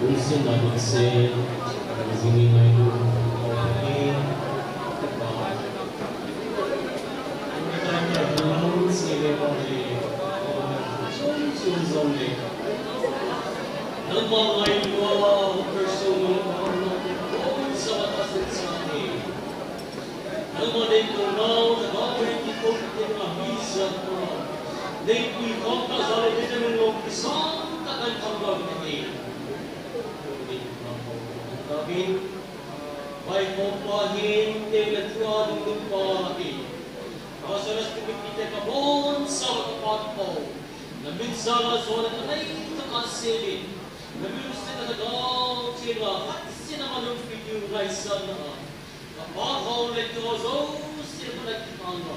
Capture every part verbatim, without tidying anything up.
Lungsetna dinse, jingin ngailu, Vaihompa hin teng le tua lungdon pa ahi. Lazarus tumit te kabon sa ka pa ko. Na min sa la so na nei ta ka se ni. Na min se na ka dau che la hat se na ma lu fi tu ngai sa na. Ka pa ko le to zo se ma na ki pa na.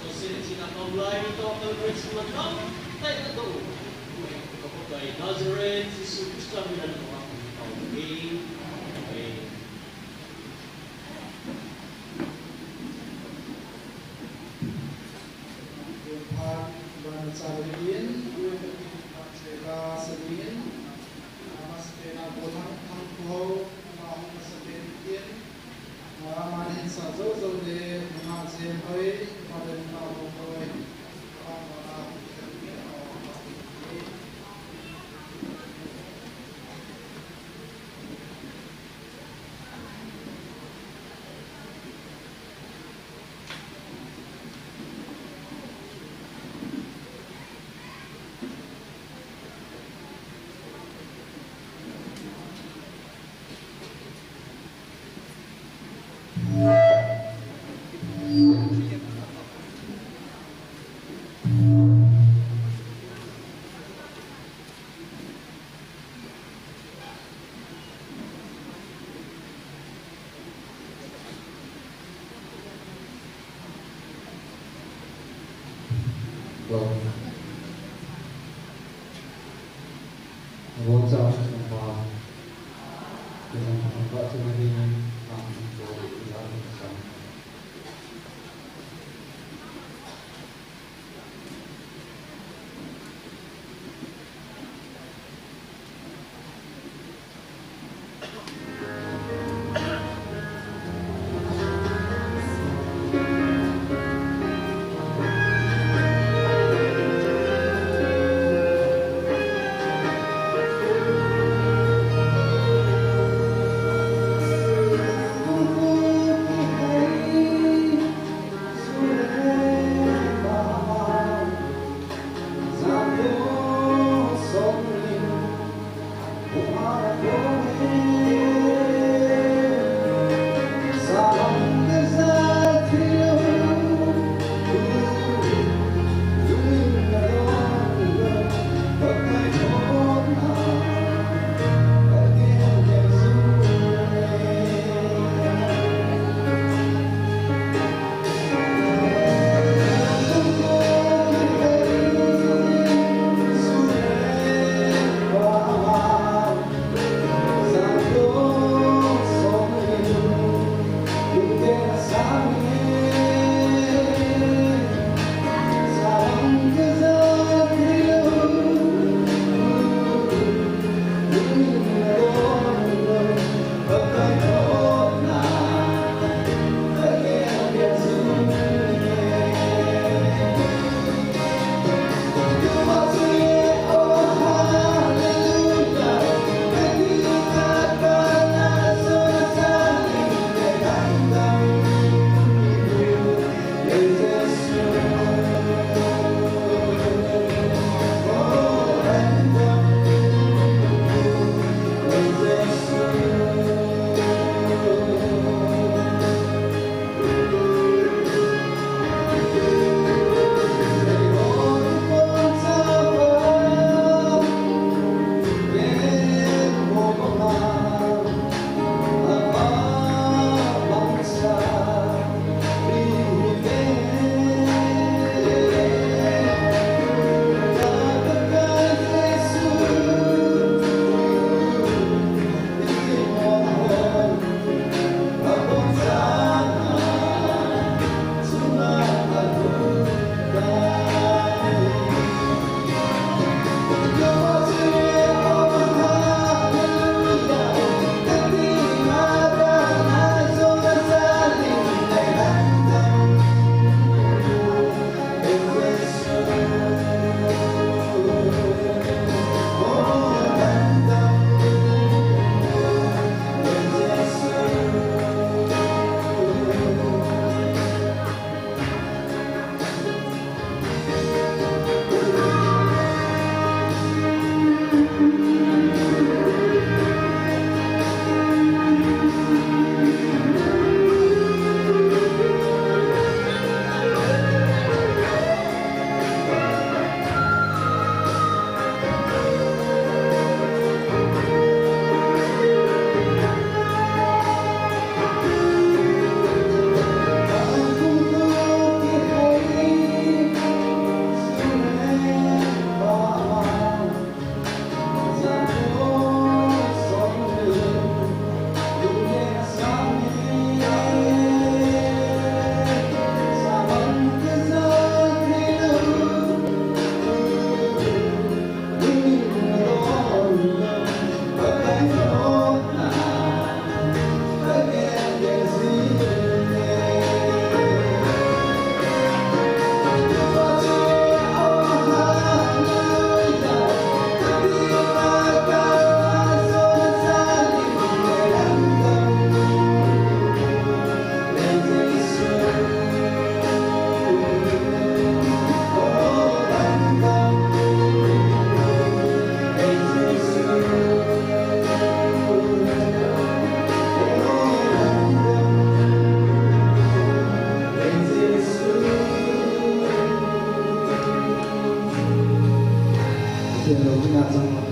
To se ni na ka lai ni to ka le se na ka tai na do. Ka pa kai Nazareth Jesu Christa min na ka pa. Amen. Lo hina jong ma.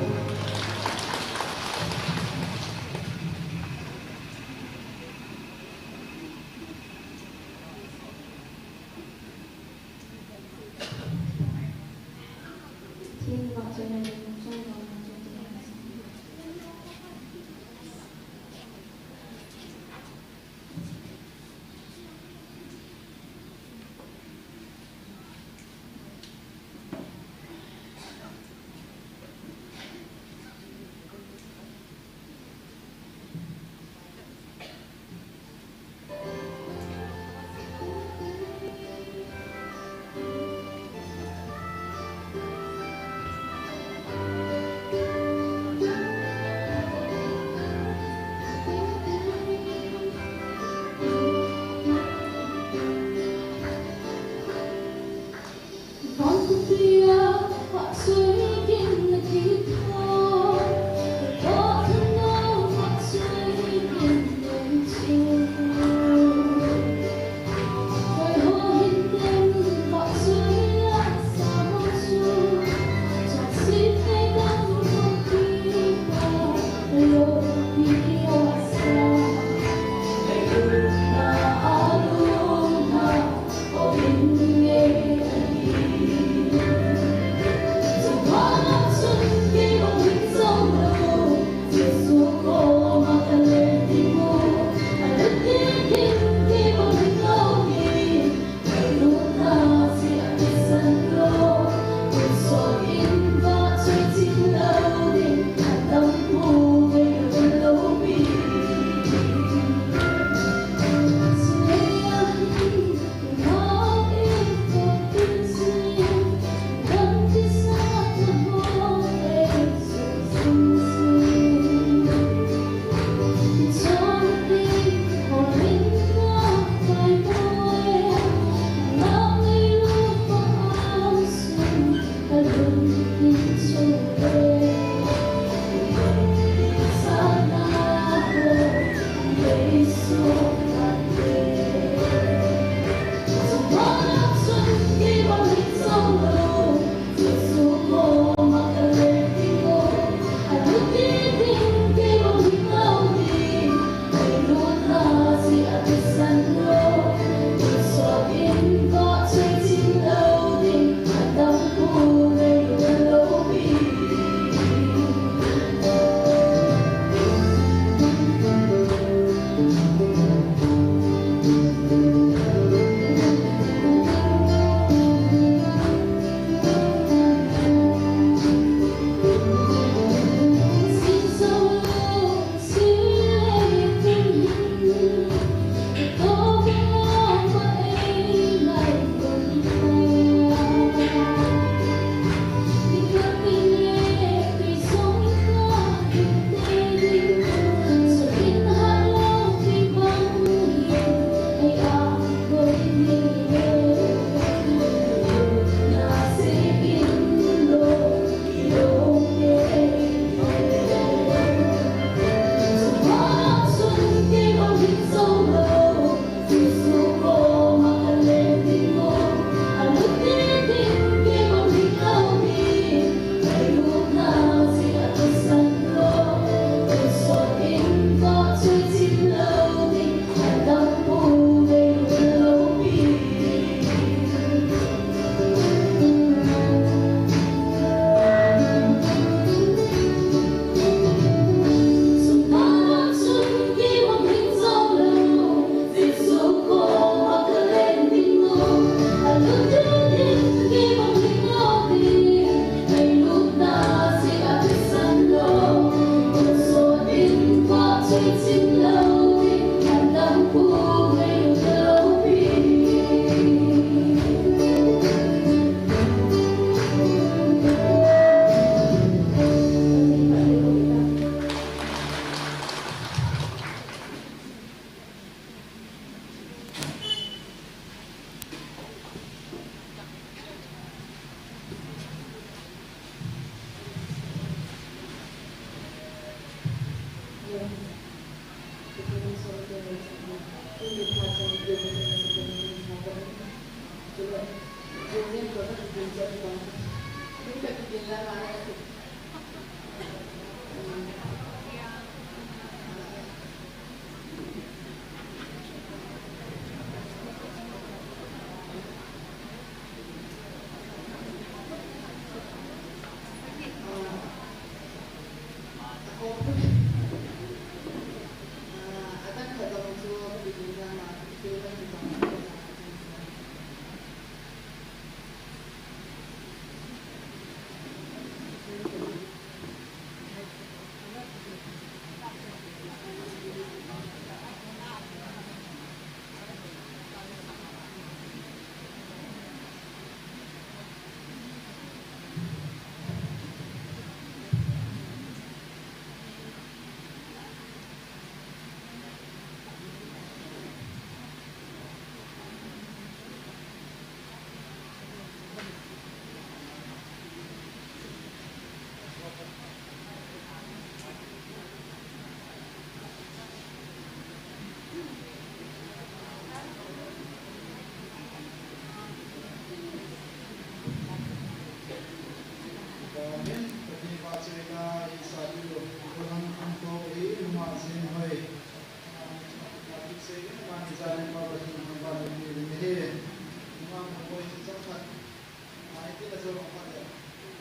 Ina jo ma le,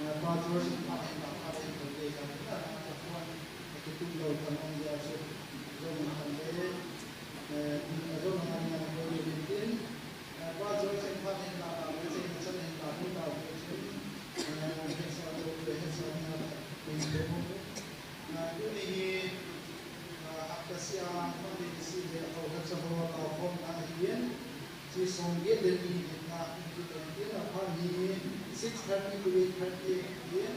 eh, pa George ma le, ma pa le, ko le ka na, na ta ko an, eh, ki tu lo kan on dia so, jo ma kan le, eh, ni a jo ma ni na ko le tin, eh, pa George pa le na ta le, se na sa le ta ko ta ko tin, eh, he sa to le, he sa na ta ko. Ah, tuni hi, ah, Hakkasia Monday ni si le, Hakkasia ho taokhomna ahin, chi som get le ni hinna, in ti le, tin aphan hi six thirty to eight thirty ahin,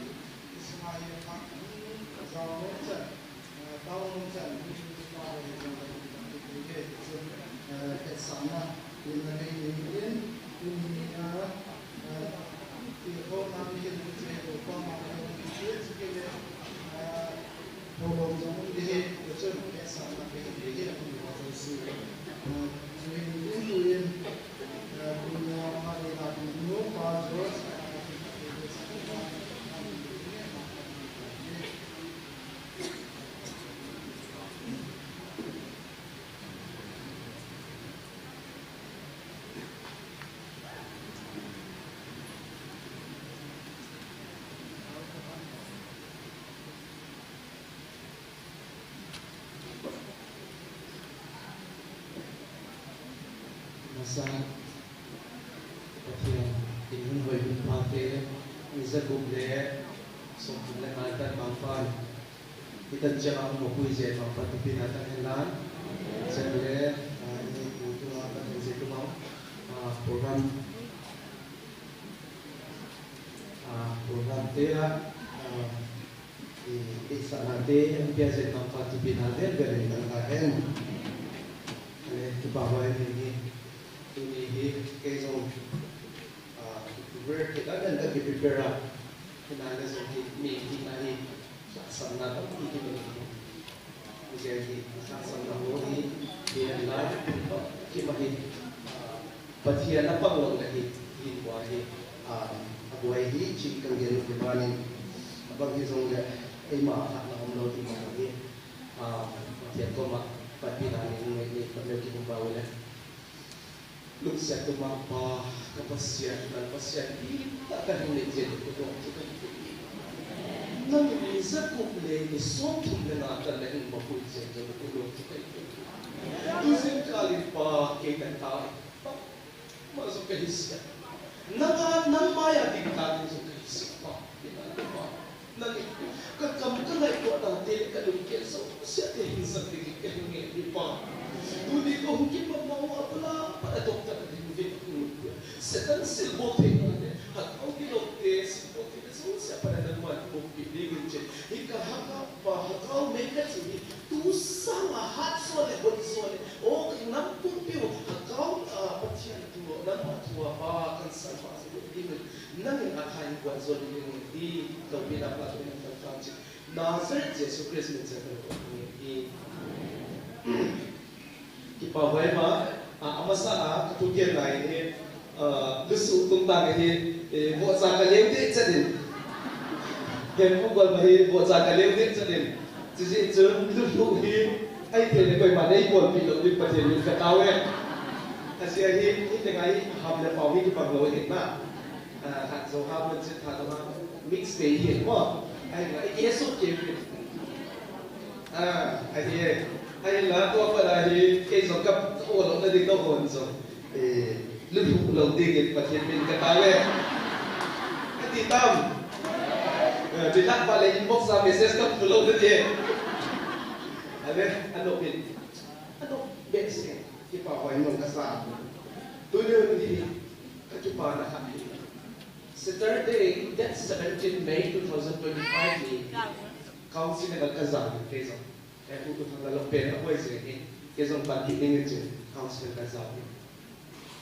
ti sunga hi aphan, hmm, jao nom chan, ah, tao nom chan, ni ni pa le jao le ni pa le, eh, hetsahna, in na le ni in, tuni hi, ah, Masa, Pathen in hun hoi hun pha te, ni jagup le, somthum le nga tan mangpan. Hitan chang a mapui je mangpan tupina tan hen lan. Chang le, ah, ini tu tu a Pathen je tu mau, ah, program, ah, program te la, ah, eh, deisahna te, an pia je mangpan tupina vel vel in tan ka hen. Ale, kipah vai ni hi, tuni hi, kei jong, ah, work kit a dan ka kiprepare a. Hinala jong hi, mi hi na hi, lhahsamna tampi kimu. Hijeh hin, lhahsamna ho hi, hi la, kima hi, ah, Pathen a pang lou le hi, hin wa hi, ah, abuai hi, chi kan gel u hi banin, abang hi jong le, eima lhahna um lou ti ma hi, ah, Pathen koma, patpina ni, ni, ni, ni, ki hung ba u le. Lungset tuma Pa, ka Pathen, nang Pathen dihtah kahi leh jeh in ka lungset kahi. Nang in ni jagup le ni somthum le nga tan nahung mapui jeh in ka lungset kahi. Tujingkah in Pa, kei nang tah, Pa, ma jong kahi seh. Nang a, nang mai a ding tah jong kahi seh Pa. Nang in, ka kam ka ngaito nate, ka lungkeng jouse te hin jat dingin ka hin ngen e Pa. Tuni ka hung kipat nau a bula, pa a doctor a ding ve ka hung lut. Satan silbol thei nau le, Lhagao gilou te silbol thei nau jouse a pat a nangman pumpi dingin che. Hi ka Hakha Pa, Lhagao mei ka chu hi, tu sang a hat jo le, hoi jo le, o ka nam pumpi u, Lhagao, a, Pathen thu, nangma thu a Pa, kan salvation dingin. Nangin athah in guan jo ding ti, loupina phatah in kan tao chin. Nazareth Jesu Christ min in ka lungthim in. Kipah vai ma, a, amasa a, ka thugen lai hi, a, lusuh tung tang hi, e, vohcha ka leu deh chat in. Hempu gol ma hi, vohcha ka leu deh chat in. Chujeh chun, lulhuh hi, ahithei le koiman eibolpi lou ding Pathen min ka tao e. Ajeh hi, hiti ngai ham le pao hi kibang lou ahi na. Ah, Lhagao ham le Chithado ham mix ve hi mo. Ahinla, i kisuh kei hi. Ah, ahi e. Ahinla, tua pat a hi, kei jong ka, ka o lou na ding ka hon jong. Eh, lulhuh lou dingin Pathen min ka tao e. Kati tam. Eh, nilhah phat le inbox a message ka hung lou na ding. Ale, anop in. Anop behseh. Kipah hoimun kasa. Tuni hin ka kipana khat hi. Saturday, date seventeen May two thousand twenty-five ni council a ka jao kei jong. Eh, Pu Thanglalal pen a boi jeng hi, kei jong panpi ding in chun council a ka jao.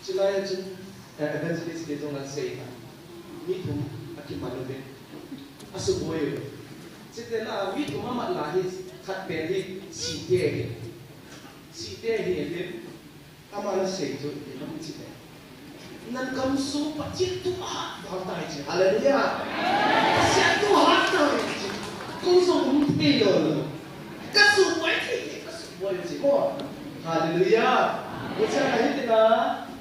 Chulai a chun, eh, evangelist kei jong an sei kha. Mi thum a kiman uvin. A suboi u. Chuteng le mi thum a mat lai hi khat pen hi Site hi. Site hi, hi. Aman asei chu, ipi ham ti le. Nang gamsung Pathen thu ahat val tai ti. Hallelujah. Pathen thu ahat tai ti. Kou jong um thei lou lou. Ka suboi thei thei, ka suboi ti mo. Hallelujah. Hiche a hi tina,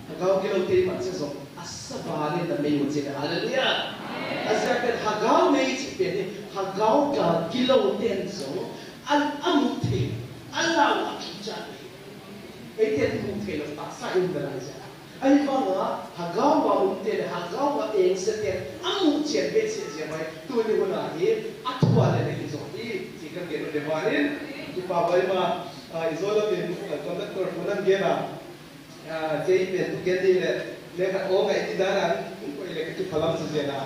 Lhagao gilou te imat che jong. Asa Panin na mei u chile, hallelujah. Ajeh pen Hagau mei chi pen hi, Hagau gal kilou ten jong, a, amu thei, alau a kicha thei. Eiten mu thei lou tahsa in da lai jeh. Ahivanga, Hagau a um te le, Hagau a engse te, amu chen behseh jeh mai, tuni hun a hi, athua le le hi jong hi, ti kan gen u le vanin, kipa vai ma, a, i zo lo min, a, conductor pu nan gen a, a, kei pen pu gen ni le, le ka ong ai ti dan a, ko le ka kiphalam su jeh a.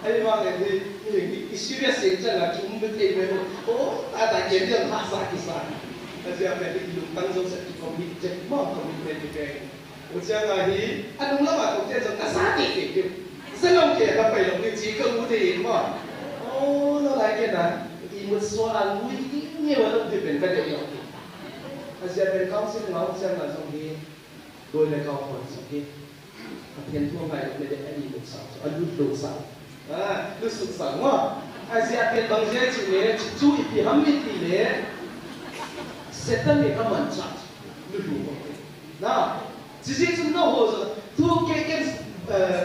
Ahivang le hi, hi, hi, i serious se chan a, ki um be thei be mo, o, ta ta gen jong ha sa ki sa. Ajeh pen hi, i lungtang jong sa ki commit, che, mo commitment ki pe. U chang a hi, a nung lam a tou te jong ka sa te te te. Sa lam ke ka pai lou ni chi ka u te in mo. O, no lai ke na, i mut so a lui ki nge wa lou te pen ka te lou. Ajeh pen council ngau chang a jong hi, doi le kau pon jong hi. Pathen thu ngai le le a i mut sa, a lut lou sa. A, lut suk sa mo. Ajeh pen bang jeh chi le, chu ipi ham mi ti le. Satan le ka man cha. Lut lou mo. Na, chi chi chun na ho jo, thu ke ke, eh,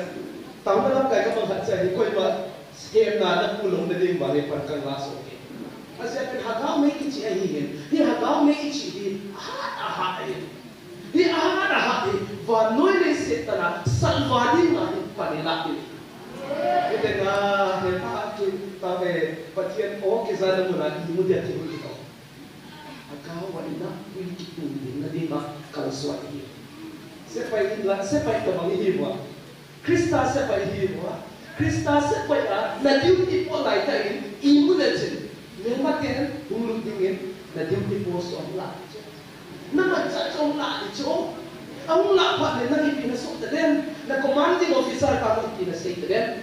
tang na lam kai ka mang khat cha hi koima, hem na na pu long na ding ba le pan kan la so ke. Ajeh pen Hagau mei kichi ahi hin. Hi Hagau mei kichi hi, aha, aha, ahi. Hi aha, aha, hi. Vannoi le Satan a, salva ding a hi, pan i la hi. Hi te na, he pa ki, pa ke, Pathen o ke za na mu na, i mu dia ki mu ki to. Hagau a ina, ui kitung ding na ding a kalsuan hi. Sepai in la, sepai tabang hi mo. Christa sepai hi mo. Christa sepai a, na duty po lai ta in, i mu na chin. Member ten, hung lut ding in, na duty po so la. Na man cha chong la di chu. Ahung la phat le na ipi na so ta dem. Na commanding officer pa mo ipi na sei ta dem.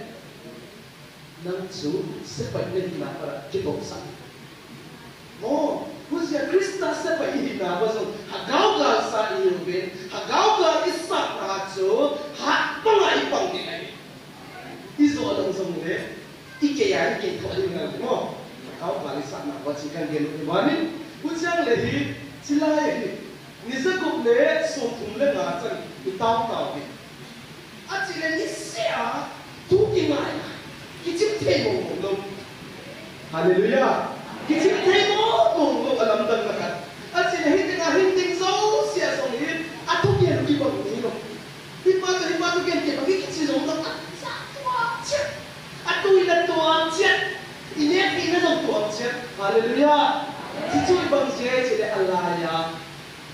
Nang chu sepai na hina para kitohsah. Mo, husia Christa sepai i hina ba jong, Hagau gal sa i hiu ve, Hagau gal i sahna chu, ha panga i pang ding ahi. I jo lang jong le, i kei a, i kei tho ding ngal mo. Hagau gal i sahna ba chi kan gen u manin, husiang le hi, chi lai hi, ni jagup le, som thum le nga chan, i tao tao hi. Achile niseh a, thu kingai, kichim thei mong mong lou. Hallelujah. Kichim thei mong mong lou a lamdang na khat. Achile hitia hin ding jouse a jong hi, athu ken kibang ni lou. Hipa toh, hipa toh ken kibang kichi jong lou. Asa tua chet. Atui na tua chet. I neh pi na jong tua chet. Hallelujah. Chuchu ibang jeh chule alai a.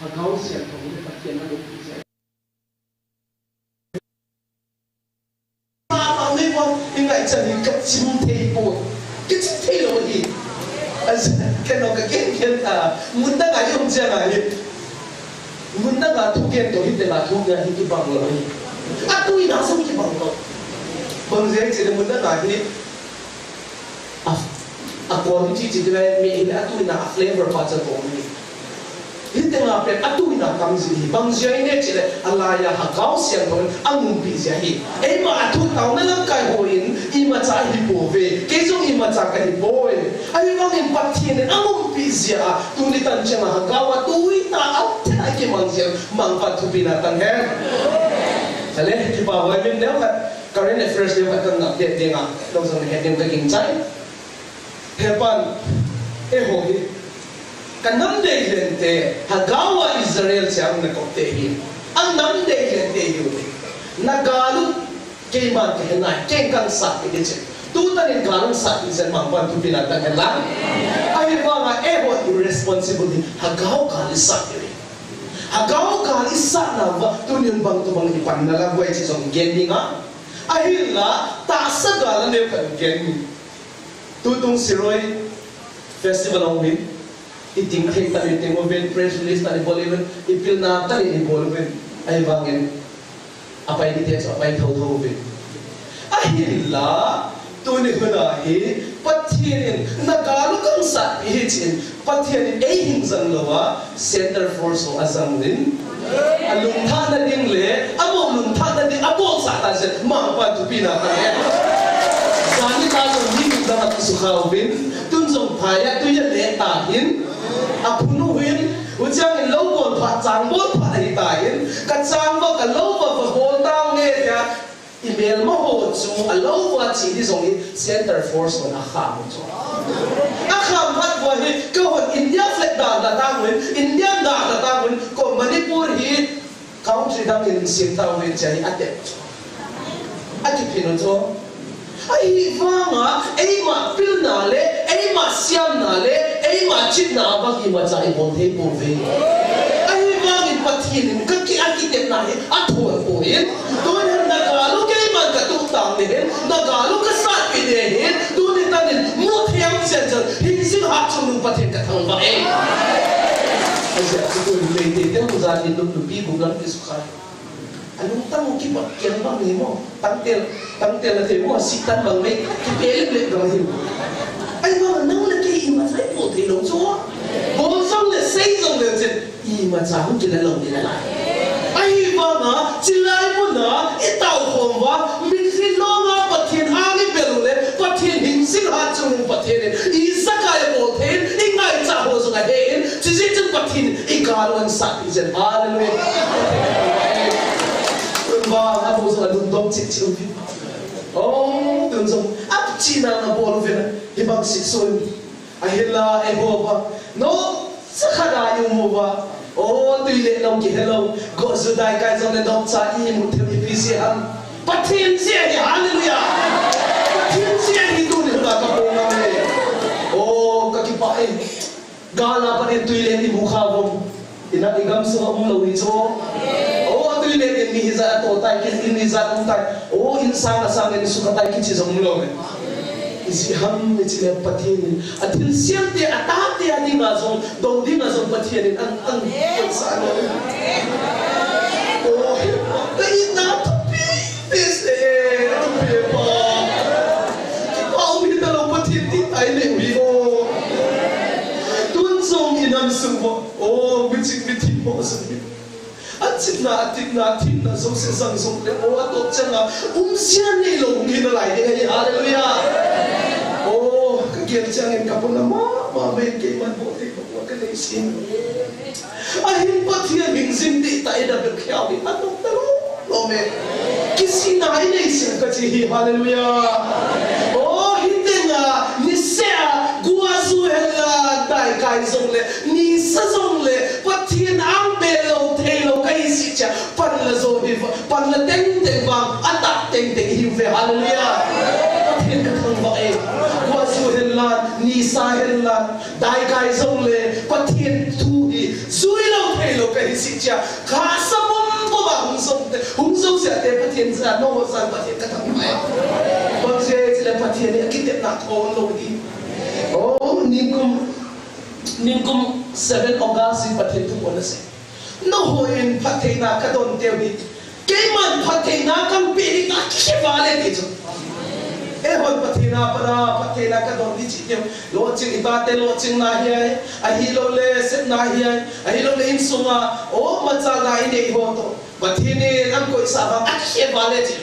Hagau siam kong le Pathen na lou jeh. Mama, mei mo, i ngaichat hi ka chim thei poi. Ka chim thei lou hi. As, kei no ka ken ken ta. Mun dang a i um chiang a hi. Mun dang a thu ken to hi te la thu ken hi kibang lou hi. Atui na sung kibang lou. Bang jeh chule mun dang a hi. A, a quality chi ti le mi in atui na a flavor pa cha ko mi. Hiti nga pen atui na tam ji hi. Bang jeh inem chule, alai a Hagau Siangthou in aumpi jeh hi. Eima athu taona lamkai ho in, imacha hi pouve. Kei jong imacha kahi poi. Ahivangin Pathen in aumpi jeh a, tuni tan chang a Hagau a tui ta a, te a kimang jeh, mangpan thupina tang hen. Chale, kipa hoi min neo khat, current affairs neo khat kan ngap det ding a, lou jong het ding ka ging chai. Hepan, eiho hi, ka nam deilen te, Hagau a Israel siam na kop te hi, a nam deilen te hi u te. Na gal u, keiman ka he nai, kei kan sah pi di chen. Tutan in gal u sah pi chen mangpan thupina tang hen lang. Ahivanga eiho i responsible hi, Hagau gal i sah pi hi. Hagau gal i sah na va, tunin bang tu bang i pan na la guai chi jong gen ding a. Ahinla, tahsa gal a neo kan gen ni. Tutung Shirui Festival a um in, i ting thei tan i ting uvin, press release tan i bol uvin, i pilna tan i bol uvin, ahivangin, apai ding te chu apai thotho uvin. Ahinla, tuni hun a hi, Pathen in, na gal u kan sah pi hi chin, Pathen in ei hing jang lou a, Center Force ho ajang uvin. A lungthahna ding le, amau lungthahna ding, abol sah ta chen, mangpan thupina tang hen. Jani ta jong mi lungdam a kisukha uvin, tun jong phai a, tui a le ta hin. A phun uvin, huchiang in lou bol phat, chang bol phat ahi ta hin. Ka chang va, ka lou va, va bol ta nge tia. I Maho chu alou va chi di jong hi center force hon akham chu. Akham phat va hi ka hon India flag da da ta ngin, India da da ta ngin, ko Manipur hi country dang in sim ta ngin cha hi ate. Ati phin chu. Ahivanga, eima pilna le, eima siamna le, eima chitna a bang imacha ibol thei pouve. Ahivangin Pathen in ka ki-, akitepna hi athol poi. Tun hin na gal u keiman ka tuh tang ding hin, na gal u ka satpi ding hin, tuni tanin mu thei ang chen chen, hing sing hat chungnung Pathen ka thangvah e. Ajeh chu tun Meitei te hung jat in luplup pi guk lam kisukha. Alungtang u kipat kiang bang hi mo. Tangtel, tangtel na thei mo, si tan bang mei, kipe lem lem bang hi. Ahivanga nang le kei imacha ibol thei lou chu. Bol jong le, sei jong le chen, imacha hung kila lou ding ahi. Ahivanga, chilai muna, i tao khom uva, mitlhi longa Pathen ang i bel u le, Pathen hing sing hat chungnung Pathen in, i jakai bol thei in, i ngaicha ho jong ahe in, chujeh chun Pathen in i gal u ansat pi jen. Hallelujah. Tun ba, na bo jong alungdong cheh cheh uve. Oh, tun jong, a chihna na bol uve na, hibang sit sun. Ahinla, eiho ba, no, sakhat a i um uva. Oh, tui le nom kihe lou. Go ju dai kai jong le dom cha i mu thei ipi jeh ham. Pathen jeh ahi, hallelujah. Pathen jeh ahi tuni huna ka pom e. Oh, ka kipah e. Gal a pat in tui le i mu kha uvem. Ina i gam sunga um lou hi chu. Oh, tui le in mi hijat a to tai, ki in hijat um tai. Oh, in sang a sang in sukha tai kichi jong um lou e. Ijeh ham ichi le Pathen in. A thilsiam te, a tate a dinga jong, dou dinga jong Pathen in ang, ang, ang sa lou. Oh, he, ka itna thupi. Ese, tumpi pa. Kipa um hita lou Pathen ti tai le ui o. Tun jong i nam sung uva. O, mi ching mi thim mo sung mi. A chitna, a tipna, thimna jouse jang jong le. O, a to chang a. Um sia nei lou, um hina lai ding ahi. Hallelujah. O, ka gel chang in ka puna ma, ma, ben keiman bo te, bo ka nei sin. Ahin Pathen hing jing ding tah in a bep khel ding a nop ta lou, lou me. Kisihna i nei seh ka chi hi, hallelujah. O, hi teng a, niseh a, gua ju hen la, dai kai jong le, nisa jong le, Pathen ang be lou, thei lou, ka hi si cha, pan la jo hi, pan la teng teng vang, a tah teng teng hi ve, hallelujah. Pathen ka thangvah e, gua ju hen la, nisa hen la, dai kai jong le, Pathen thu hi, jui lou thei lou ka hi si cha. Kha sa bum bum a hung jong te, hung jong sia te Pathen ja, no ho san Pathen ka thangvah e. Bang je chi le Pathen ni a kitepna thon lou hi. Oh, nikum, nikum seven August hi Pathen thu pon na se. No ho in phattheina ka don teu hi. Keiman phattheina kan pe ni ta ki se va le ti chu. Eihon Pathen a pat a phattheina ka don ni chi teu. Lohching i tate lohching na hi ai. Ahilou le sep na hi ai. Ahilou le insung a. O machal na i nei ho to. Pathen in an koi sa va a ki se va le chi.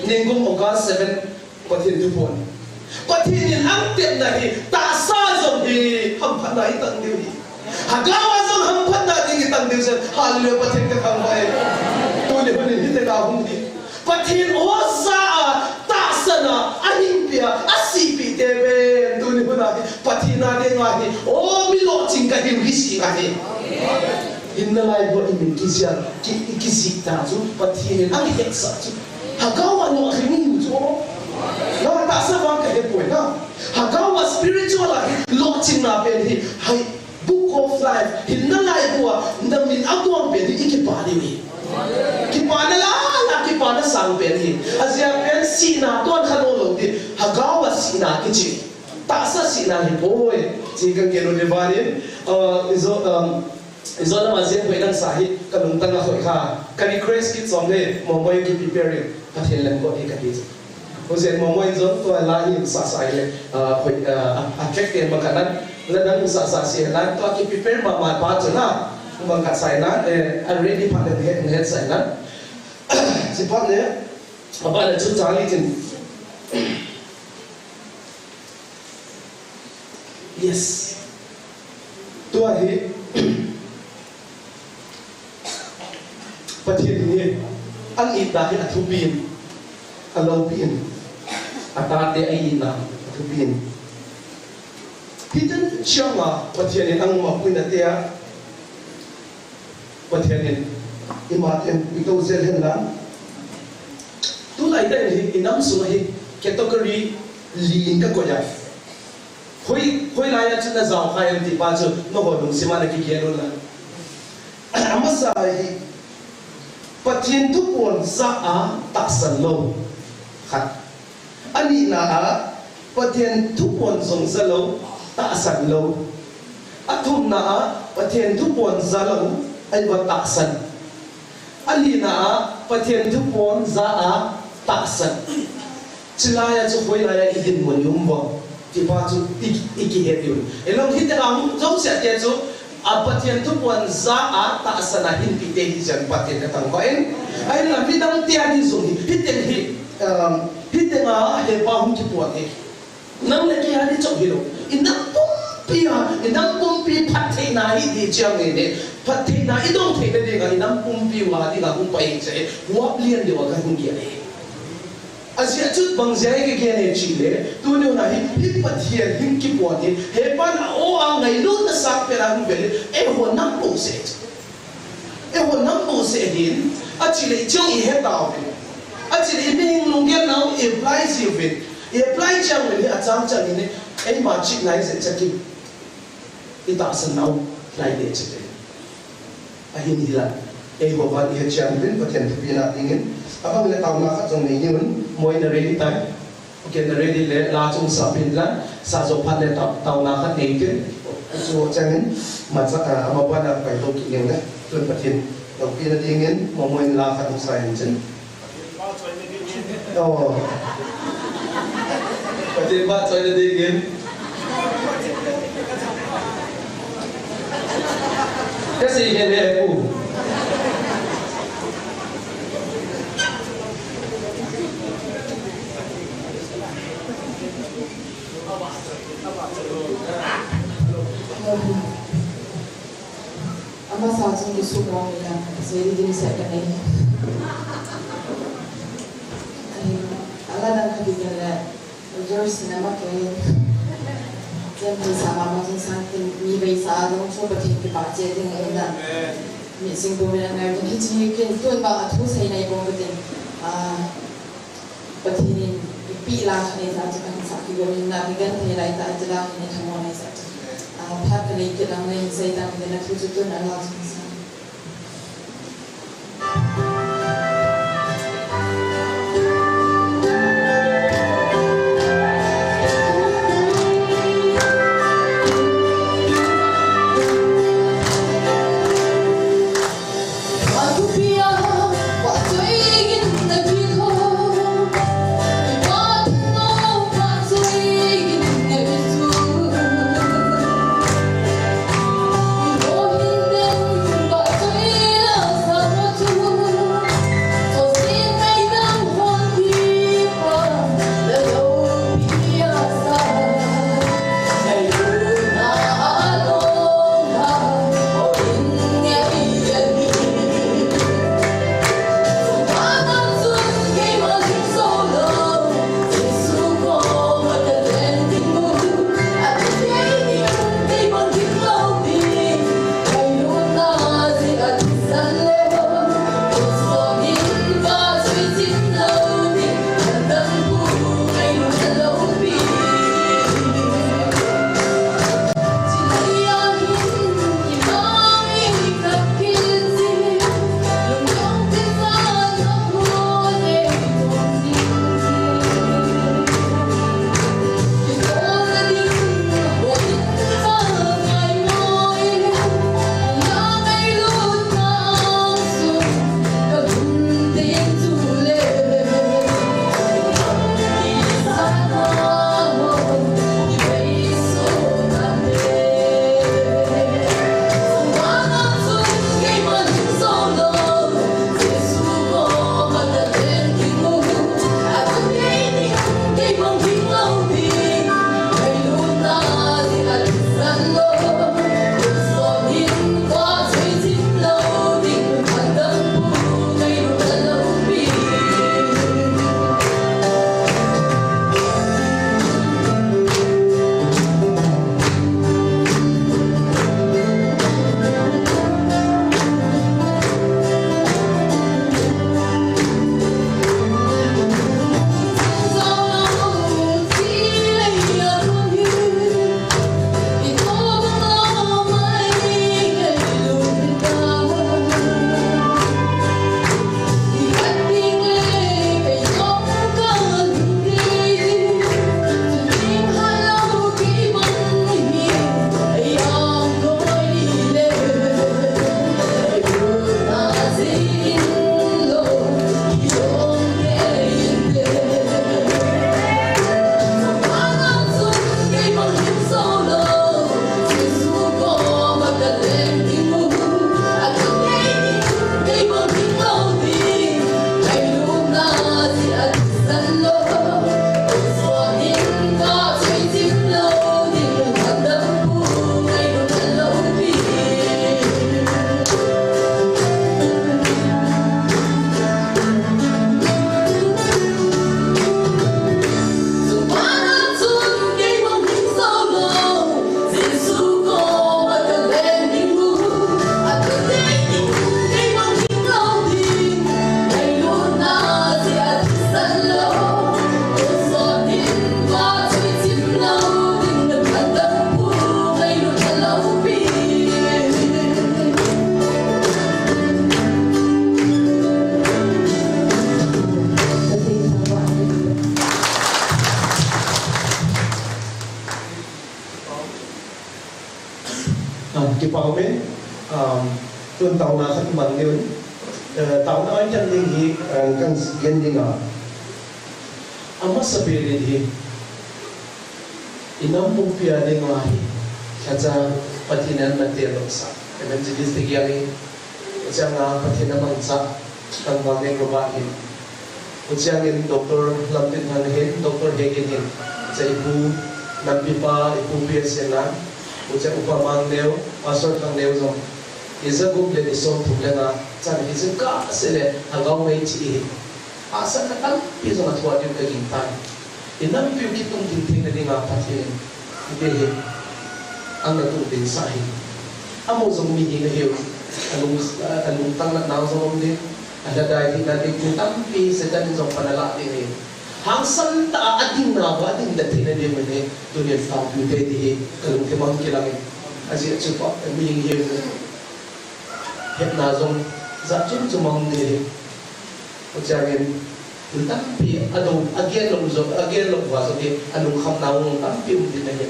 Nikum August seven. Pathen thu pon. Pathen in ang tepna hi, tahsa jong hi, hamphatna i tang diu hi. Lhagao a jong hamphatna ding i tang diu jen. Hallelujah, Pathen ka thangvah e. Tuni hun in hi tena hung hi. Pathen oja a, tahsan a, a hingpi a, a sihpi te ven. Tuni hun a hi, Pathen a ding a hi. O, mi lohching ka hiu hi si ka hi. Hinna lai bo i min kijia, ki, i kijih ta chu, Pathen in ang hetsah chu. Lhagao a lohching hi chu. Na tahsa vang ka he poi na. Lhagao a spiritual a hi lohchingna pen hi. Hai, Book of Life. Hinna lai bo a, na min a guang pen hi, i kipah diu hi. Kipana la, la kipana sang pen hi. Ajia pen sihna, tuan kha lou lou di. Lhagao a sihna kichi. Tahsa sihna hi poi. Chi kan kenu ni vanin, uh, ijo, um, Ijo lama jeng hoi nang sa hi, ka lungtang a hoi kha. Ka request kit chom le, Mongmoi ki prepare in, Pathen lem ko hi ka ti chu. Hujeng Mongmoi jong tua la hi sa sa le, ah, hoi, ah, a, a track te bang khat nan, la nan sa sa si la, tua ki prepare ma ma pa chu na, bang khat sa na, eh, a ready pa le he, he sa na. Si pa le, a pa le chu Charlie tin. Yes. Tua hi, Pathen hi, an itna hi a thupi in. alopi in, atate a-itna athupi in. Hiten chang a Pathen in angma puina te a, Pathen in imaten ito zel hen lang. Tulai tah in hi inam sung hi category li in kakoi a. Hoi, hoilai a chun najao kha em ti pa chu, nangho lungsim a nakigel un lang. Amasa hi, Pathen thupon ja a tahsan lou. Khat. Anina a, Pathen thupon jong ja lou, tahsan lou. Athumna a, Pathen thupon ja lou, ahiva tahsan. Alina a, Pathen thupon ja a tahsan. Chulai a chu hoilai a idinmun i um uvem ti pa chu i, ikihet diu. Elong hite a hung jouse te chu, a Pathen thupon ja a tahsan a hinpi te hi jan Pathen katang ko in. Ahinla midang te a ni jong hi, hite hi, um, hite a hepa hung kipon hi. Nang le kei a di chom hilou. Inam pumpi a, inam pumpi phattheina hi di chiang e ne. Phattheina idong theina dinga, inam pumpi uva dinga hung pai hi che. Huap lian diu a kahung gel e. Ajeh chu bang jeh a kagel e chule, tuni hun a hi, hi Pathen hin kipon hi, hepan a o a ngailutna sangpen a hung vel hi, eiho nam bouseh chu. Eiho nam bouseh hin, achule ichung ihet tauve. Achule imihing lunggel nau i-apply jiuve. I-apply chiang uvin hi achang chang in hi, eima chih lai jeh chun hi. Itahsan nau lai le chete. Ahin hilah, eiho vang ihet chiang uvin Pathen thupina dingin, abang le taona khat jong nei un, moi na ready tai. Okay, na ready le, la chung sa pin la, sa jo phat le tao, taona khat nei tin. Chu changin, macha, ah, ama bana pai to ki le, tun Pathen thupina dingin, mo moi la khat sa in chin. Oh. Pathen vahchoina dingin. Kasei ngen e pu. Amasa chun kisuk mong in lang, sei ding seh kanei. Ahin, ala dang khat ding le, George na ma kei. Chen phaisa mama chun sang tin, mi phaisa jong chu Pathen kipah cheh ding ahi na. Mi sing bu mi na ngai ding, hiche kin tun ba athu sei nai bou tin. Ah, Pathen in ipi la khat nei jeh chun kahin sah kigom in, na kigenthei lai tah, iti la nei thamo nei jeh chun. Ah, phat kanei kit lang nei sei tang, na thu chu tun a la chun sa. Ah, kipa ume, um, tun taona khat mang ni un. Eh, taona a kan ding hi, eh, kan gen ding a. Amasa pen in hi, i nam pumpi a ding a hi, lhacha Pathen in ana teldoh sah. Evangelist te kiang hi, chang a Pathen a mangcha, kan vang ding lo ba hin. Huchiangin Doctor Lamtinthang hin, Doctor Hegin hin, cha i pu Nampipa, i pu P S N a, huchia Upa Mangneo, Pastor Thangneo jong, i ja gup le i som thum le nga, chan hi jing kah seh le, Lhagao Mei chi hi. Hahsatna tampi jong a thoh ding ka ging tan. I nampiu kitung ding theina dinga Pathen in, i te hi, ana tung ding sah hi. Amaho jong mihem ahiu, alung, alungtang natna jong um ding. Alhadai theina ding thil tampi Satan in jong pan alah ding ahi. Hangsan tah a ading nauva ading det theina ding ahi. Tunin taopiu te ti hi kalungthim a hung kilang in. Ajeh chu pa, mihem hi hetna jong jat chom chom a um ding ahi. Huchiangin thil tampi adong, agel lou jong, agel lou uva jong hi alungkhamna jong tampi um ding ahi.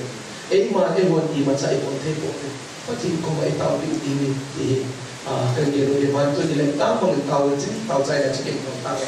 Eima, eihon imacha i pon thei poi. Pathen koma i taopeh ding ahi, ti hi, ah, kan gel u hi. Van tuni le tao bang in tao le chin, tao chai le chin, tao tao le.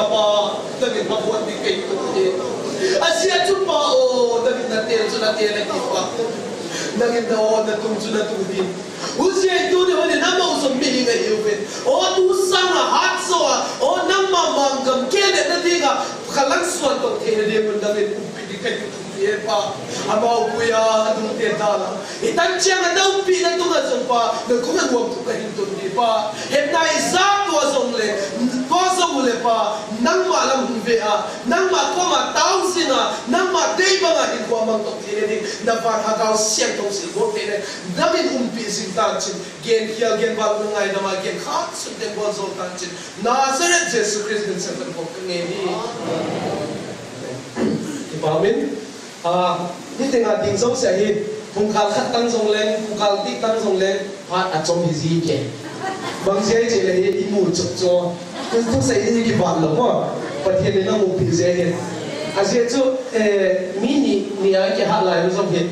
Pa, nangin abon ding kahin tup e. Ajeh chu Pa o, nangin natel chu natel e Pa. Nangin na-o natung chu natung e. Hijeh chun tuni hin amaho jong mihing ahiuvin, o, tu sanga hatjo a, o, nangma manggam kile nadinga, kalang suan tong theina dingun nangin umpi ding kahin tup e Pa. Amaho puiya, adung te dala. Hitan chiang a naumpi natunga jong Pa, nakoma nuam thu kahin tun e Pa. Hepna ijat tua jongle, tua jongle Pa, nangma lam hung ve a, nangma koma tao jing a, nangma dei banga hinkho mang tong theina ding, navan Lhagao Siangthou silbol theina, nangin umpi jing tan tin, gen khial gen val ngaidam a, gen khat sung gen bol jou tan tin, Nazareth Jesu Christ min in kahin bol kange e. Kipa umin. Ah, hitia ding jouse hi, pungkal khat tang jongleng, pungkal tih tang jongleng, phat achom hiji ke. Bang jeh chule hi, imu chop cho. Tusei hi kibat lou mo. Pathen in amu pi jeh hi. Ajeh chu, eh, mi ni, ni a kihat lai u jong hi.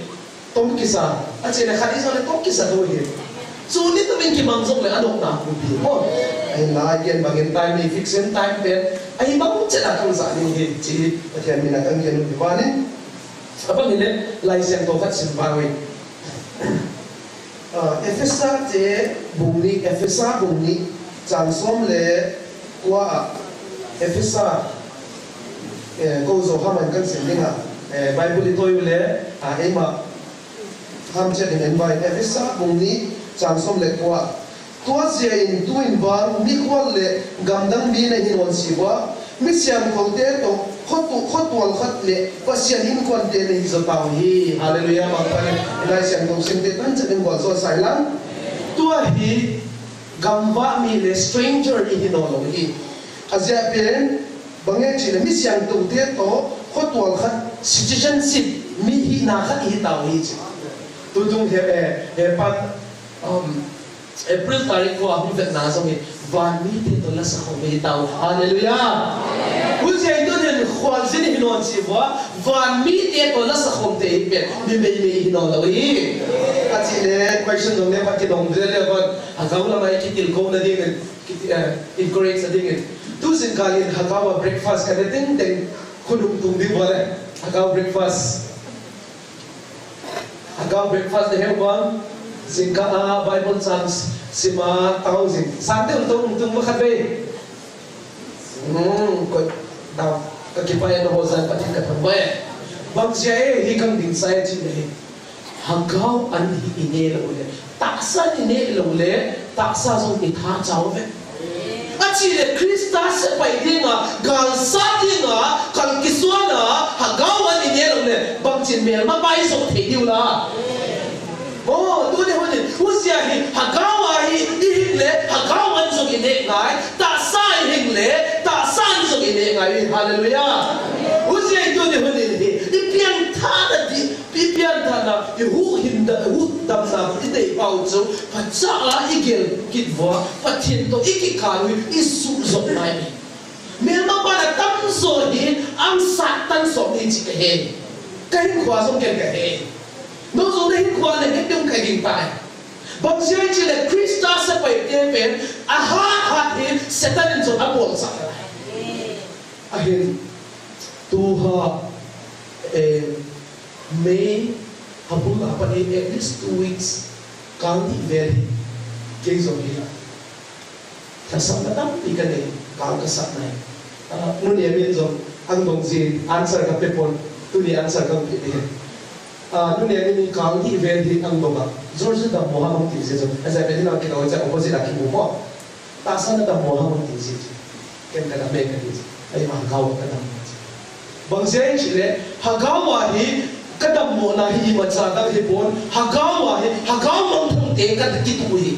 Tom kisa. Achule khat ijong le tom kisa do hi. Chu ni tumin kimang jongle anop na khu pi mo. Ahinla, agen bangin time ni fix in time pen. Ahi bang chela kang sa ni hi. Chi, Pathen min a kang gen u pi vanin. Abang hile, Lai Siangthou khat sim vang uve. Ah, Ephesa te bung ni, Ephesa bung ni, chang som le kua, Ephesa, eh, ko jo ham in kan sim ding a, eh, Bible i toi u le, ah, eima ham chet in en uvin, Ephesa bung ni, chang som le kua. Tua jeh in tuin vang, mikhual le gamdang mi nahi nahi uva, mi siangthou te toh, khotu-, khotual khat le Pasian inkuan te nahi jo tauhi. Hallelujah, mangpha in, Lai Siangthou sim te tan chet in gualjo sa hilang. Tua hi, gamvah mi le stranger ihi nahi lou hi. Ajeh pen, bang e chule mi siangthou te toh, khotual khat citizenship mi hina khat ihi tauhi chi. Tutung he, eh, he pan, um, April tarik ko a hung vetna jong hi, van mite toh lasa khom hi tau. Hallelujah. Hijeh chun hin khual jin hi non chi uva, van mite toh lasa khom te hi pen, mi meimei hi nahi lou hi. Achule, question jong le phat kidong le le van, Lhagao lama i kitilkhouna dingin, ki, eh, encourage na dingin. Tu jingkah in Lhagao a breakfast ka ne teng teng, khonung tung ding uva le, Lhagao breakfast. Lhagao breakfast na he uva, jingkah a Bible chang sim a tao jing. Sang deu tong tung ma khat ve. Hmm, koi tao. Ka kipah e, nangho jan Pathen ka thangvah e. Bang jeh a hi kang ding sa e chi le. Lhagao an hi i ne lou le. Tahsa i ne lou le. Tahsa jong i tha chau ve. Achule Christa sepai dinga, galsat dinga, kal kisuana, Lhagao an i ne lou le, bang chin melma pai jong thei diu la. Oh, tuni hun in, hijeh a hi, Lhagao a hi, i hing le, Lhagao an jong i ne ngai, tahsa i hing le, tahsa an jong i ne ngai, hallelujah. Hijeh a hi tuni hun in hi, i piangthana di, I pianthahna, i huhhingna, i huhdamna, i deipau chu, phatecha a i gel kit uva, Pathen toh i kikah u, i suhjop ngai. Melma pan atamjo hi, angsat tan sop ni chi kahe. Ka hinkho jong ken kahe. Nangho jong nahinkho le het ding kahi tai. Bang jeh a chi le Christa sepai te pen, ahat hat hi, Satan in jong abol sah lai. Ahin, tuha, eh, May, habul a pat hi at least two weeks, kal ni vel hi, kei jong hi. Thasam na tampi ka nei, kal ka sat nai. Ah, nu ni amin jong, ang dong jin, answer ka pe pon, tuni answer ka pe ni. Ah, nu ni amin kal ni vel hi ang dong a. Jor jor dammo ham ti jin jong, ajeh pen hi na ki lo ja opposite a ki mu mo. Tahsa na dammo ham ti jin. Ken ka dam e ka ti. Ai, Lhagao ka dammo. Bang jeh a chi le, Lhagao a hi ka dammo na hi imacha dang hi pon, Lhagao a hi, Lhagao mangthang te ka kituh hi.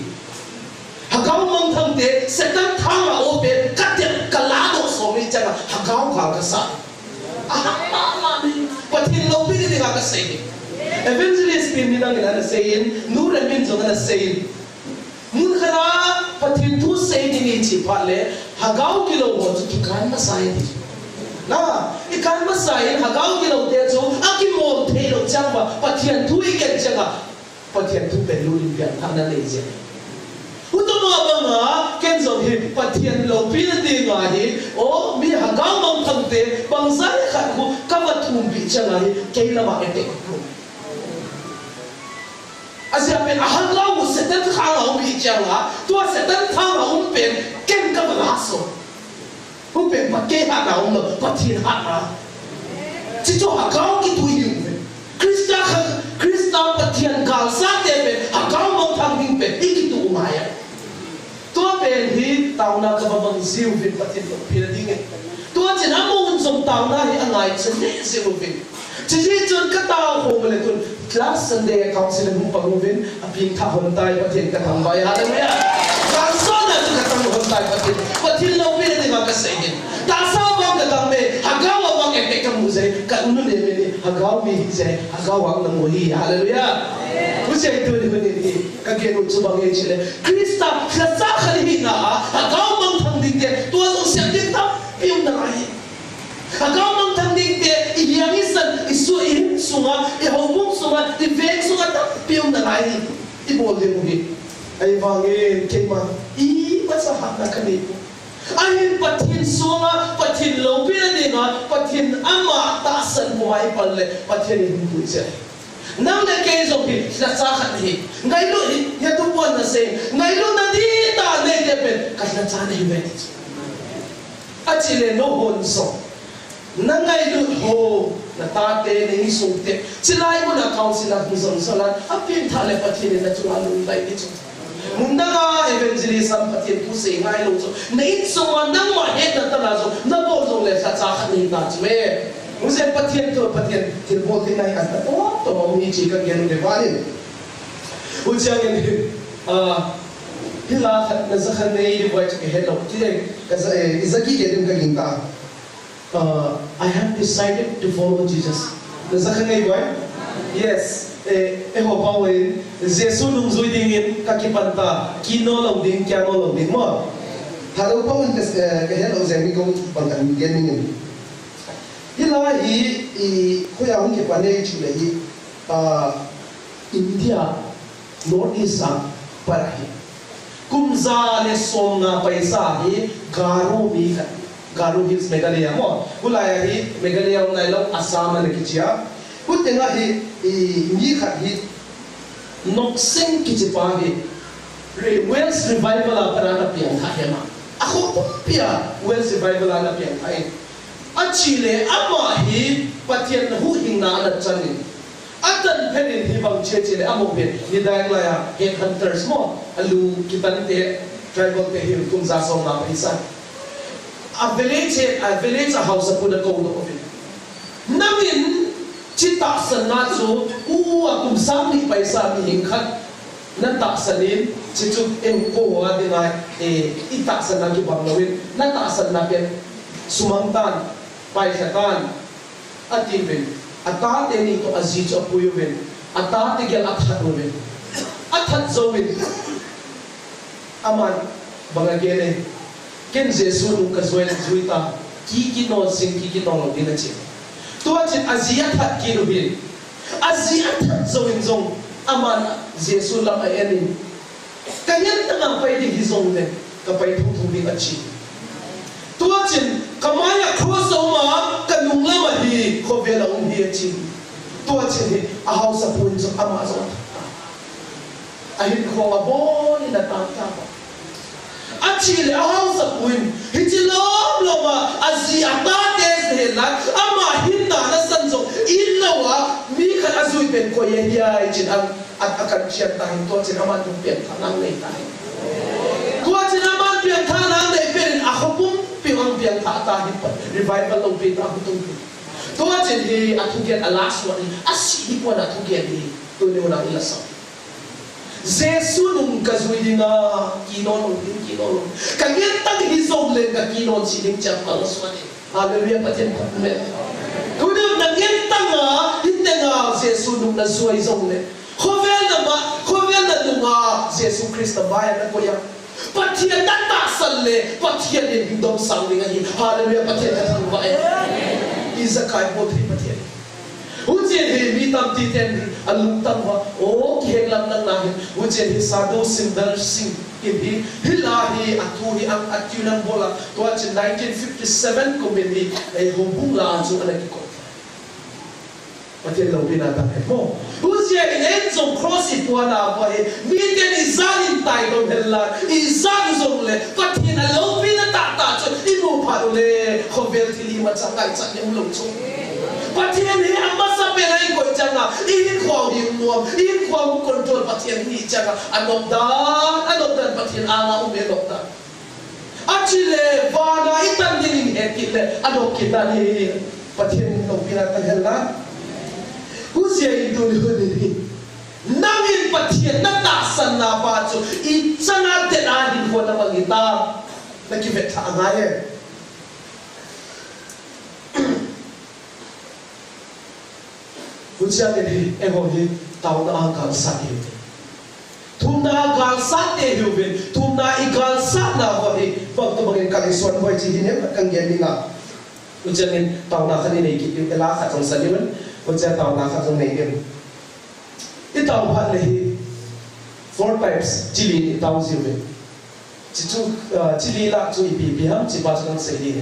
Lhagao mangthang te, Satan thang a o pen, ka tep ka ladoh sop ni chang a, Lhagao ka ka sa. Aha, ma, ma, ni. Pathen loupina dinga ka sei. Evangelist Pi Min in ana sei in, Nu Renmin jong ana sei in. Mun khat a Pathen thu sei ding i chi phat le, Lhagao kilou ho chu kikan masa e ti. Na, i kan masa in Lhagao kilou te chu, akimol thei lou chang uva, Pathen thu i gen chang a, Pathen thu pen lut in pianthahna nei jeng. Huto mo Abanga, ken jong hi Pathen loupina dinga hi, o, mi hagao mangthang te, bangzah khat khu, kava thumpeh chang ahi, kei lama attack khu. Ajeh pen ahagao u Satan thanga um hi chang a, tua Satan thanga um pen, ken kava la so. Hupen Pathen hatna umlou, Pathen hatna. Chuchu hagao kitu ihiuve. Christa kha, Christa Pathen galsate pen, hagao mangthang ding pen, ikitu u ngai a. Tua pen hi taona kava mang jiuvin Pathen loupina ding e. Tua chun amahon jong taona hi angai chan ne jiuvin. Chuti chun katao khom le tun last Sunday a council a hung pang uvin, apengthah lhon tai Pathen kathangvah e, hallelujah. Kalsonna chu kathang lhon tai Pathen, Pathen loupina dinga kasei hin. Tahsa vang kathang e, hagao a vang e kamu jeh, kanu nemin hi hagao mi hijeh, hagao a namu hi, hallelujah. Hijeh tuni hin hi, kagel u chu bang e chule, Christa lhacha khat hina a, hagao mangthang ding te, tua jong siam ding tampi um nalai. Hagao mangthang ding te, i hiang i san, i su, i hing sunga, i houbung sunga, i veng sunga tampi um nalai. I bol ding u hi. Ahivangin, keima, imacha hatna kanei poi. Ahin Pathen sunga, Pathen loupina dinga, Pathen ama tahsan puma i pan le, Pathen in hung pui jeh. Nang le kei jong hi, lhacha khat hi. Ngailut hi, hia tu pon na se. Ngailutna dihtah nei te pen, ka lhacha nahi uve ti chu. Achule nahon jong. Na ngailut ho, na tate, na insung te. Chulai mun a council a hung jong jong a, apengthah le Pathen in na chunga lunglhai ti chu. Mun dang a evangelism Pathen thu sei ngai lou chu. Na insunga nangma hetna tah a jong, na bol jong le lhacha khat nei ta chu e. Hijeh Pathen thu, Pathen thilbol thei ngai khat toh toh um hi chu kagel u ahi. Huchang in, ah, hi la khat na ja kha nei di boi chu kahe lou. Ti le, ka ja, eh, i ja kit kit ding kaging ta. Uh, I have decided to follow Jesus. Na ja kha nei boi? Yes. Eh, eiho pao in, Jesu nungjui dingin kakipan ta, kino lou ding, kiano lou ding mo. Thalou pao in ka, eh, kahe lou jeh in kou bang kan gen ning in. Hi la hi, i, khoa hung kipan e chu le hi, ah, India, North East a pat ahi. Kum ja le som nga paisa hi Garo mi khat. Garo Hills Meghalaya mo. Hulai a hi Meghalaya um nailou, Assam ana kichia. Huteng a hi, i, mi khat hi Noksing kichi pa hi. Re-, Wales Revival a pat ana piang tha hi ama. Akho pumpi a Wales Revival a ana piang tha hi. Achule ama hi Pathen huhhingna ana chan in. Atan phenin hi bang che che le amaho hi, nidang lai a, headhunters mo, alu kitan te, tribal te hi kum ja som nga paisa. A village, a village a haosapu na kou doh uvin. Nangin, chi tahsanna chu, u a kum sang ni paisa mihing khat, na tahsan in, chi chu eiho a dinga, eh, i tahsanna kibang louvin, na tahsanna pen, sumang tan, paisa tan, atiuvin, atate ni toh aji chu apui uvin, atate gel athat uvin, athat jouvin, aman bang agel e, ken Jesu nung kajui, jui ta, ki kino sing, ki kino lou ding achi. Tua chun aji athat kit uvin, aji athat jouvin jong, aman Jesu lam a-en in, Ka ngen tanga pai ding hijongle, ka pai thotho ding achi. Tua chun, ka mai a cross a um a, ka nung lam a hi, khovel a um hi achi. Tua chun hi, a haosapu in jong ama jong athat ta. Ahin khong abon in atan ta. Achule a haosapu in, hiche lom lom a, aji atate jeh la, ama hinna nasan jong, in lou a, mi khat ajui pen koi ahi ai chin ang. A, akan chiat ta hin, tua chun aman jong piangthah na anei ta hin. Tua chun aman piangthah na anei pen in a khopum piang piangthah ta hin, revival loupi ta hutung hin. Tua chun hi athugen a last one hi, asi hi kona thugen hi, tuni hun a ila sa. Jesu nung kajui dinga, kinon lou ding, kinon lou. Ka ngen tang hijongle ka kinon si ding chapal la suan hi. Hallelujah, Pathen phat um e. Tuni na ngen tanga, hitenga Jesu nung na jui jongle. Khovel na ma, khovel na nunga Jesu Christa mai a na koi a. Pathen na tahsan le, Pathen in hung domsang ding ahi. Hallelujah, Pathen ka thangvah e. Ijakai bol thei Pathen. Huche hi mi tampi ten alungtang uva. O, kihen lam nang na hin. Huche hi Sadhu Sundar Singh. Kin hi, hi la hi, a thu hi ang, a tune ang bol a, tua chu nineteen fifty-seven kum in hi, eh, houbung la chu ana kikoi. Pathen loupina tah hen mo. Husia in en jong cross i puana po hi, miten i jan in tai dom hen la, i jan jong le, Pathen a loupina tahtah chu i mu phat u le, khovel thil imacha ngaichat ding lou chu. Pathen hi amasa pen a i koi chang a, i hinkho hi nuam, i hinkho control Pathen hi chang a, a nop dan, a nop dan Pathen anga um e nop dan. Achile, vana i tan ding in het kit le, a nop kit dan hi, Pathen loupina tah hen la. Husia in tuni hun in hi. Nangin Pathen na tahsan na pa chu, i chana tena hinkho na mang i ta, na kivet tha angai e. Huchia ken hi, eiho hi, taona a galsat ihiu ve. Thumna a galsat te ihiu ve, thumna i galsat na ho hi, bang tu bangin kal i suan hoi chi hi nem, kang gen ni na. Huchia ken taona khat i nei kit diu, ela khat jong sa diu, huchia taona khat jong nei diu. I tao phat le hi, four types, chi li i tao jiu ve. Chi chu, ah, chi li la chu ipi ipi ham, chi pa chu kan sei di.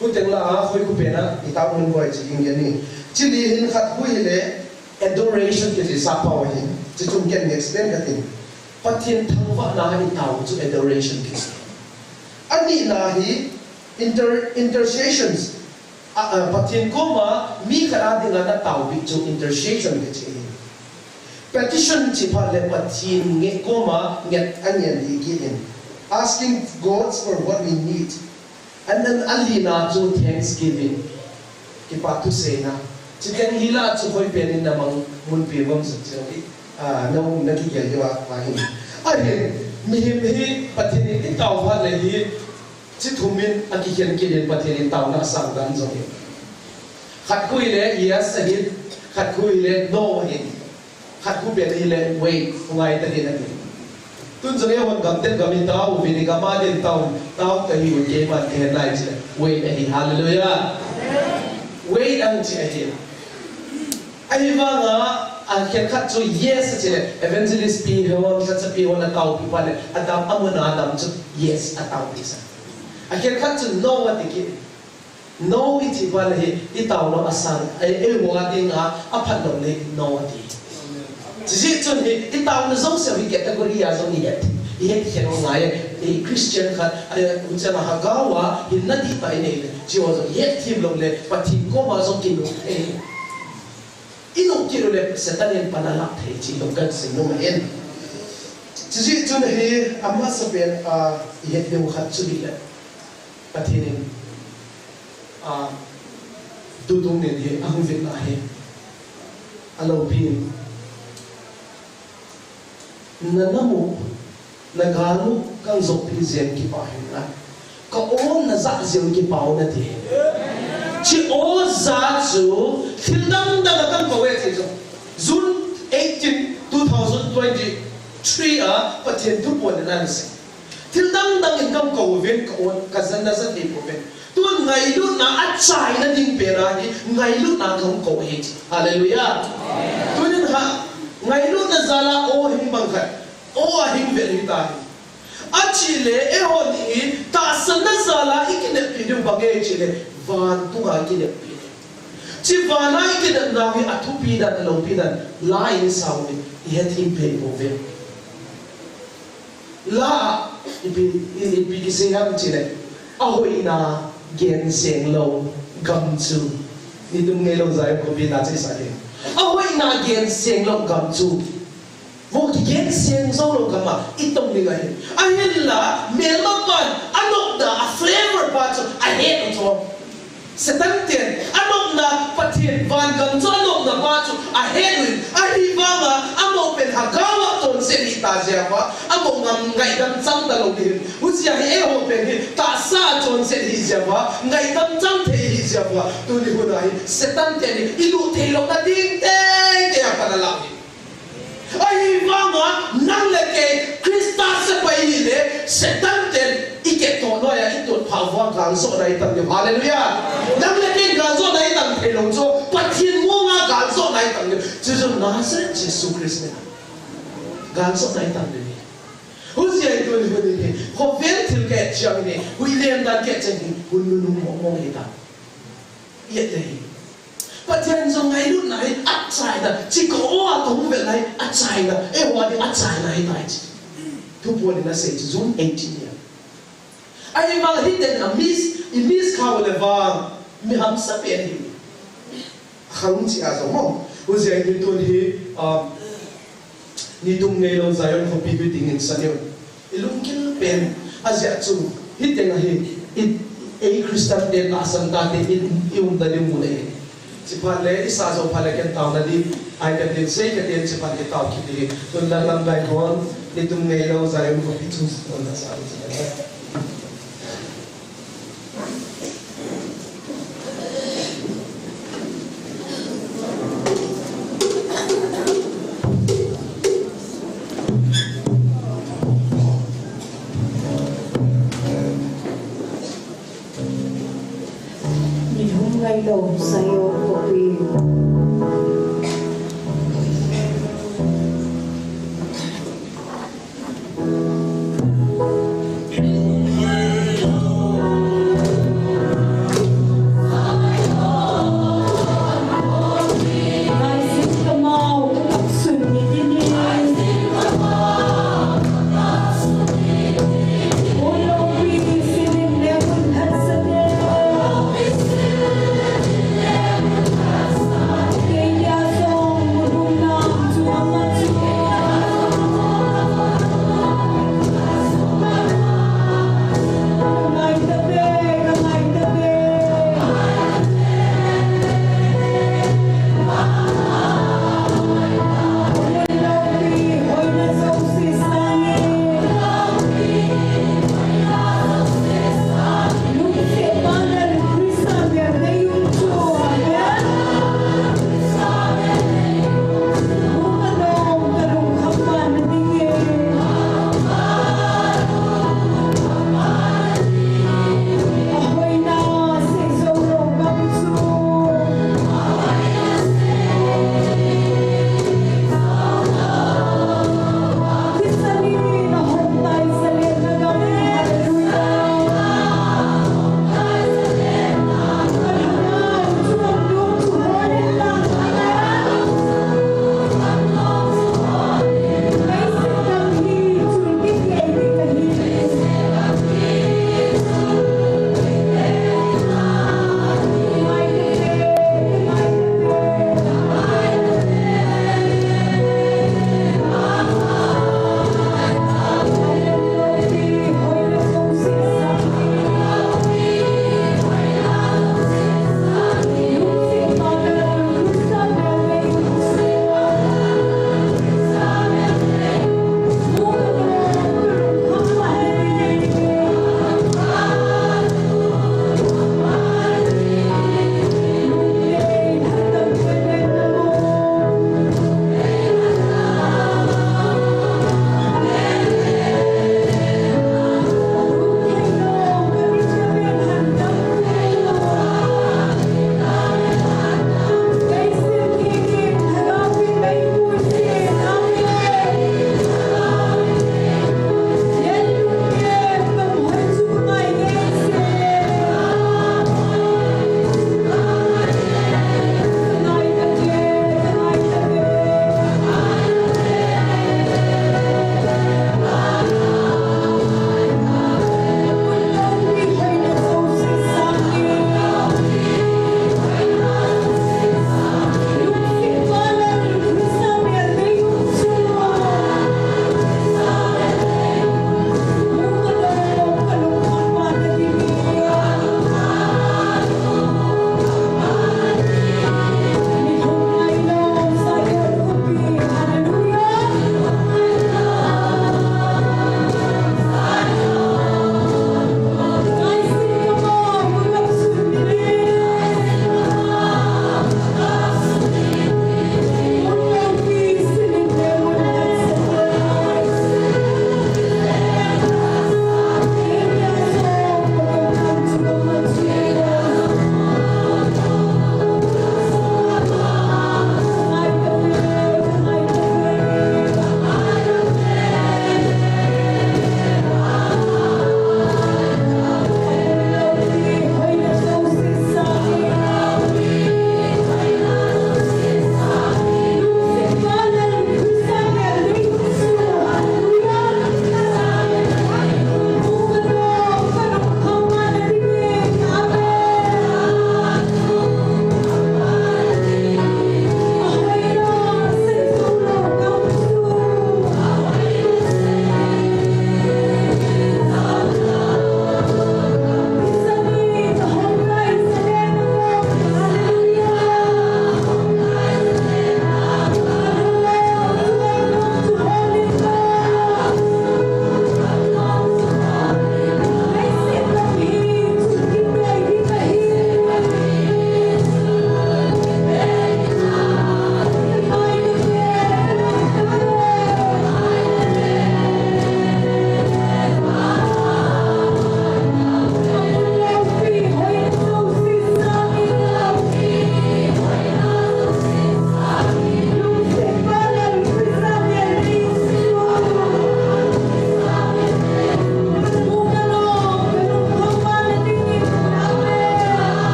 Hu teng la a, hoi khu pen a, i tao mun boi chi ing gen ni. Chi li hin khat hui le, adoration kiti sa pao hin. Chi chung ken next pen khat in. Pathen thangvah na i tao chu adoration kiti. Ani na hi inter-, intercessions. A, a, Pathen koma mi khat a dinga na taopi chu intercession kiti. Petition chi phat le Pathen nge koma nge angen hi ki hin. Asking God for what we need. And then a lina chu thanksgiving. Kipa thu seina. Chi teng hi la chu hoi pen in na mang mun pi bom sa chi hi. Ah, no, na ki gel yo a, a hin. A hin, mi hi, mi hi, Pathen in i tao phat le hi, chi thum in a kikhen kit in Pathen in taona a sang dan jong hi. Khat khu hi le, yes, a hin. Khat khu hi le, no, a hin. Khat khu pen hi le, wait, ngai ta hin a hin. Tun jong e hon gam ten gam in tao, vin i gam a din tao, tao ta hi u ke man ke hen lai chi le. Wait a hin, hallelujah. Wait ang chi a hin. Ahivanga, a khen khat chu yes a chi le, evangelist pi hon, khat sa pi hon a taopi pa le, a dam a mun a dam chu yes a taopi sa. A khen khat chu no a ti ki. No i ti pa le hi, i tao no a sang, e, e mo a ding a, a phat lo le no a ti. Chi chi chun hi, i tao no jong se hi category a jong i het, i het khen o ngai, i Christian khat, a, u chana ha gawa, hin na ti pa i nei le, chi o jong i het thim lo le, Pathen koma jong ki no, e. I lungthim u le Satan in pan a lah thei chi lungkan sin nung in. Chuti chun hi amasa pen a i het ding khat chu hi le. Pathen in a tutung nin hi a hung vin na hi. A lopi in. Na nam u, na gal u, kang jop pi jeng kipa hin na. Ka o na ja jeng kipa u na ti. Chi o ja chu, thil dang dang a kang ko e ti chu. June eighteen, two thousand twenty-three a, Pathen thu pon na ni se. Thil dang dang in kang ko uvin ka o, ka jan na ja ti ko uvin. Tun ngailutna a chaina ding pen a hi, ngailutna kang ko hi. Hallelujah. Tunin ha, ngailutna jal a o hing bang khat. O a hing vel hi ta hi. A chi le, eihon hi, tahsan na jal a i kineppi diu bang e chi le, vantung a i kineppi. Chi van a i kinepna hi a thupi dan, a lopi dan, la in sao ni, i het him pei po ve. La, ipi, i, ipi kisei ham chi le, a hoina gen seng lo gam chu. Ni tum ngei lo jai ko pi ta chi sa ke. A hoina gen seng lo gam chu. Vo kigen seng jou lou gam a, i tong ding ahi. Ahinla, melma pan, a nopna, a flavor pa chu, a het u chu. Satan ten, a nopna, Pathen, van gam chu, a nopna pa chu, a het u in. Ahivanga, a mo pen hagao a chonset hi ta jeh uva, a mo ngam ngaidam chang ta lou ding. Huchia hi eiho pen hi, tahsa a chonset hi jeh uva, ngaidam chang thei hi jeh uva. Tuni hun a hi, Satan ten hi, i lut thei lou na ding tei tei a pan a la hi. Ahivanga nang le kei Christa sepai hile Satan ten i keh toh noi a i tut phah uva galjohna i tang diu. Hallelujah. Nang le kei galjohna i tang thei lou chu Pathen mong a galjohna i tang diu. Chuchu Nazareth Jesu Christ min a galjohna i tang diu. Huchia i tu Khovel thil ka et chiang hi, huilen dan ka et chiang hi, hun nunung mong mong hi ta. Iet le hi. Pathen jong ngailutna hi achaina, chiko a kahung vel hi achaina, eiho a ding achaina hi tai chi. Thuphon in asei chu June eighteen nia. Ahivang hiten a miss, i miss kha u le vang, mi hamsa pen hi. Khang chi a jong mo. Hujeh in tun hi, um, Nitum ngeilou Zion khopi hi dingin sa diu. I lunggil pen, ajeh chu, hiten a hi, i, ei Christian te tahsan tate, i, i um ta diu mu le. Chi phat le, i sa jo phat le ken taona di, ai ka tin sei ka tin chi phat le tao kit di. Tun lang lam bai hon, nitum ngeilou Zion khopi chu, tun la sa di. Nitum ngeilou Zion khopi.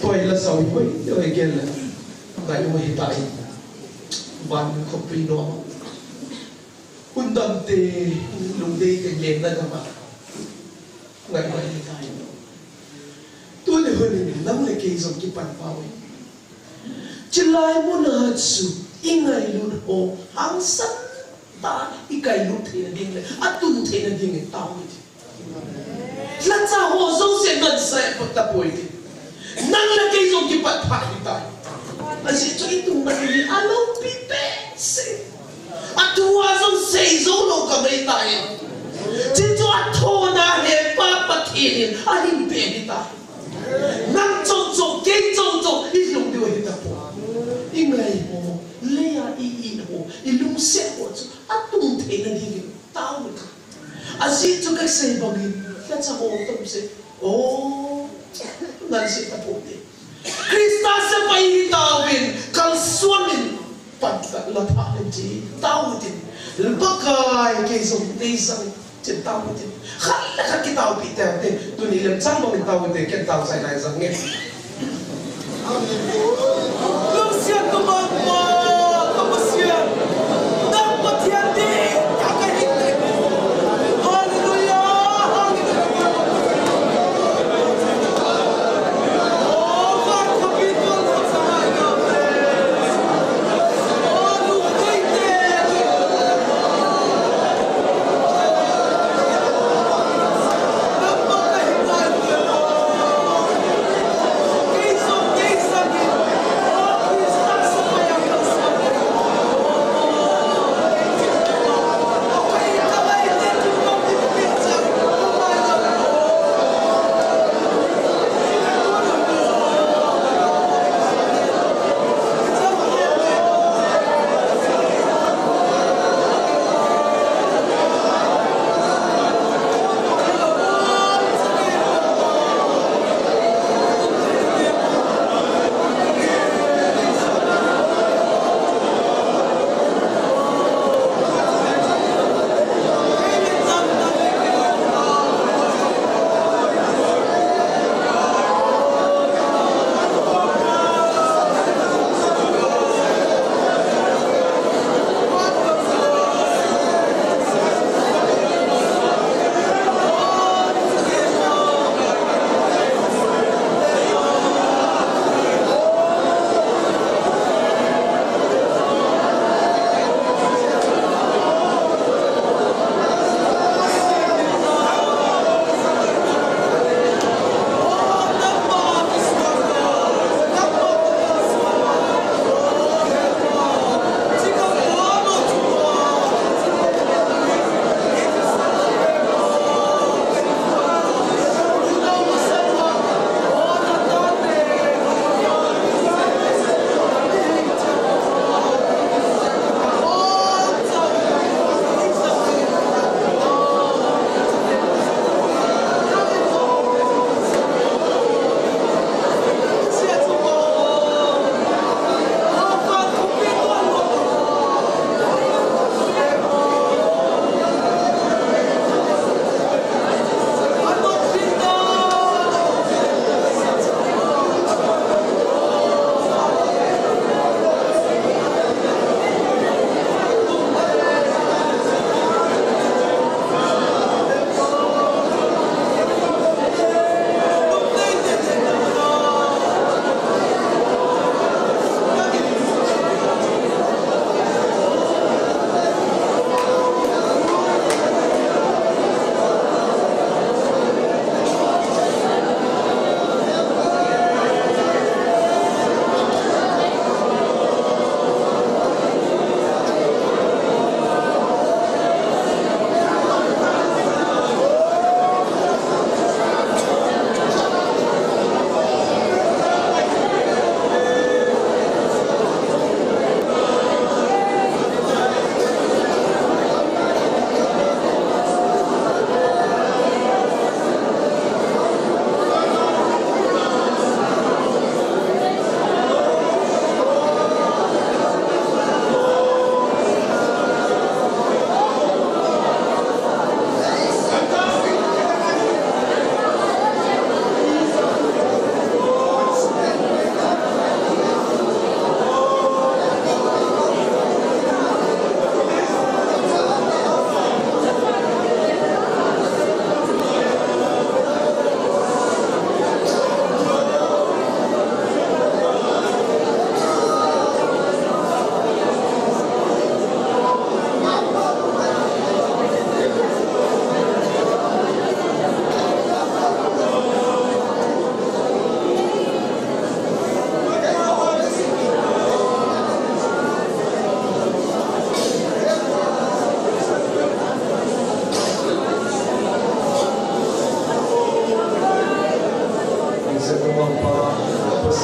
Pai la sau hoi, hoi gel la. Ngai mo hi tai. Van khopui no. Hun dam te, lungdei te len na dam a. Ngai mo hi tai. Tuni hun in nang le kei jong kipan pau e. Chilai mun a chu i ngailut ho hangsan tah a i kailut theina ding le a tung theina ding in tao u hite. Lhacha ho jouse nang sai pa tapoi te. Nang le kei jong kipat pha hita. Ajeh chu i tung na ni a loupi behseh. A thu a jong sei jou lou ka mai tai. Chuchu a thona hi Pa Pathen in ahin pe hita. Nang chom chom, kei chom chom, i lung diu ahi tapoi. I ngai ho, lei a i it ho, i lungset ho chu a tung theina dingin tao u hite. Ajeh chu ka sei bangin, ka cha ho tam se. Oh, nang sei tapoi te. Christa sepai hi tauvin, kalsuan in, pan la tha in chi, tao u hite. Pakai kei jong nei jang. Chin tao u hite. Khat le khat kitaopi tao u hite. Tuni lemchang bang in tao u hite. Ken tao chai lai jang nge. Lungsiat tu bang pa, ka Pathian. Nang Pathian ding, ka ka hing te. Hallelujah, hallelujah. Oh, God, ka pi ko lo sa hai ka. Oh, lu te te.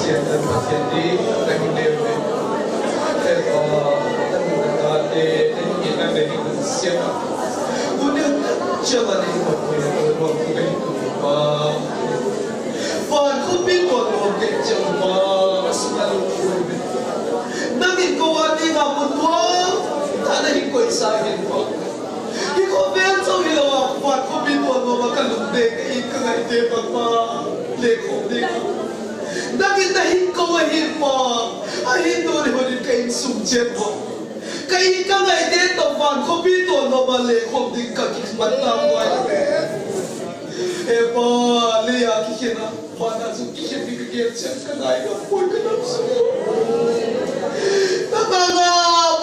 Pathian, Pathian ding ka hi leu ve. Te pa, ta nu ta te, te ni na ve ni kun sia na. Kun ne cha ba ni ko ko ko ko ko ko pa. Van khompi tuan nom kei cheh pa, a sung a lungput. Nangin kou a dinga mun tuan, ta na hin koisa hin pa. Hi khovel chauh hilou a, van khompi tuan nom a ka lungdei, ka it ka ngaite pa pa, le khom ding. Nangin na hin kou ahi pa, ahin tuni hun in ka insung cheh pa. Ka it ka ngaite toh van khompi tuan nom a le khom ding ka kimat na pa. He pa, le a kikhen a, van a chu kikhen ding ka gel cheh ka nai ka poi ka nam su. Na nga nga,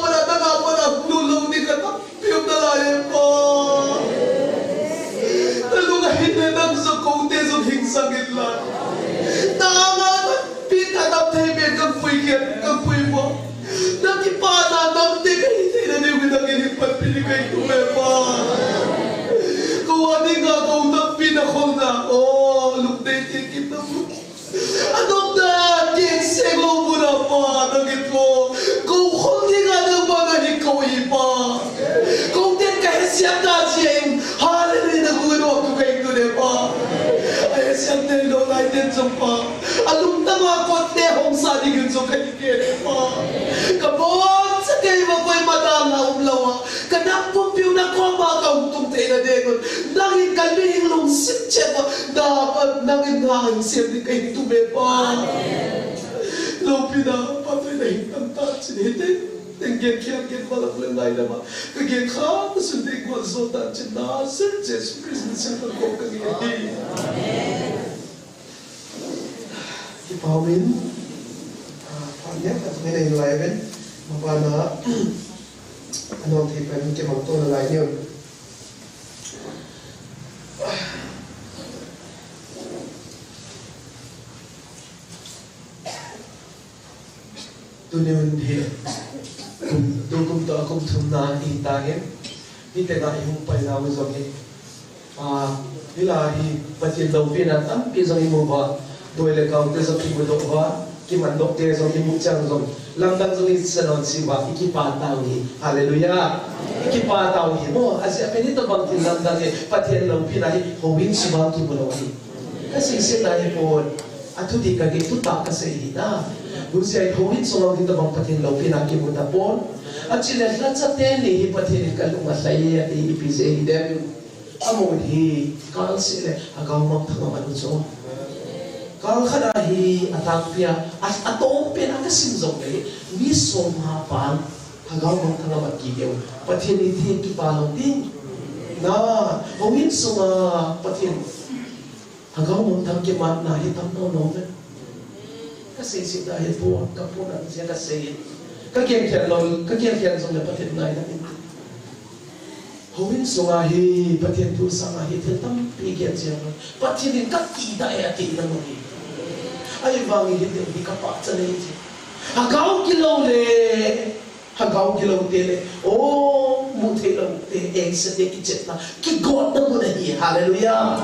pa na, na nga pa na, nu lo ding ka nam. Piu na lai e pa. Na lung a hin le nang jong kou te jong hing sang in lai. Na nga na pi ka tam thei ben ka pui ke, ka pui pa. Na kipana nam te ka hi thei na ding na ngi hin pan pi ni ka hi tu me pa. Kou a dinga kou nam pi na khol na. O, lungdei te kin na mu. Anom dan, keng seng lou mun a pa, nangin kou, kou khol dinga nangma nahi kou hi pa. Kou ten ka hesiat na jeh in, hallelujah, na gu no tu ka in tu ne pa. A hesiat ne lou lai ten jong pa. A lungtang a kot te hong sa ding in jong ka hi ke ne pa. Ka bon sa kei ma koima dalha um lou a. Ka nam pumpiu na koma ka hung tung thei na ding un. Nangin ka mihing lungsim cheh pa. Da pa nangin na hing sem ding ka hin tu me pa. Loupina, Pathen na hin tam ta chin hite. Teng gen khian gen bala kule ngai lama. Ka gen kha ka sun ding ko zo ta chin na sen Jesu Christ min sen ka ko ka nge hi. Kipah umin, ah, phat neo khat ngen in lai ven, mabana, anom thei pen kimang to na lai neo. Tuni hun hi, kum, tu kum toh a kum thumna hi ta hi, hi te na i hung pai na u jong hi. Ah, hilai hi Pathen loupina tampi jong i mu uva, boi le kau te jong i mu doh uva, kiman doh te jong i mu chang jong, lamdang jong i sa non si uva, i kipah tau hi. Hallelujah. I kipah tau hi. Mo, a sia pen hi tobang thil lamdang hi, Pathen loupina hi, houin sunga kimu lou hi. Ka seiset na hi pon, a thu ti ka ge tu ta ka sei hi na. Houin sunga hi tobang Pathen loupina kimu ta pon. A chile lhacha teni hi Pathen in ka lung a lhai e a ti ipi jeh hi dem. Amun hi, kal seh le, Hagau Mangthang a man u chu. Kal khat a hi, a tangpi a, a, a tawm pen a ka sim jong le, mi sawm ha pan, Hagau Mangthang a man kit u. Pathen in thei kipah lou ding. Na, houin sunga, Pathen. Hagau Mangthang kimatna hi tam nom nom ve. Ka seiset na hi pon, ka pon a jeh ka sei. Ka gen khian lou, ka gen khian jong le Pathen ngaina in. Houin sunga hi, Pathen thu sanga hi, thil tampi gen chiang lou. Pathen in ka ti da e, a ti na mun hi. Ahivangin hi, hi ka pachat nei chi. Hagau kilou le. Hagau gilou te le, o, mu thei lou te, engse te, kichetna, kigotna mun ahi, hallelujah.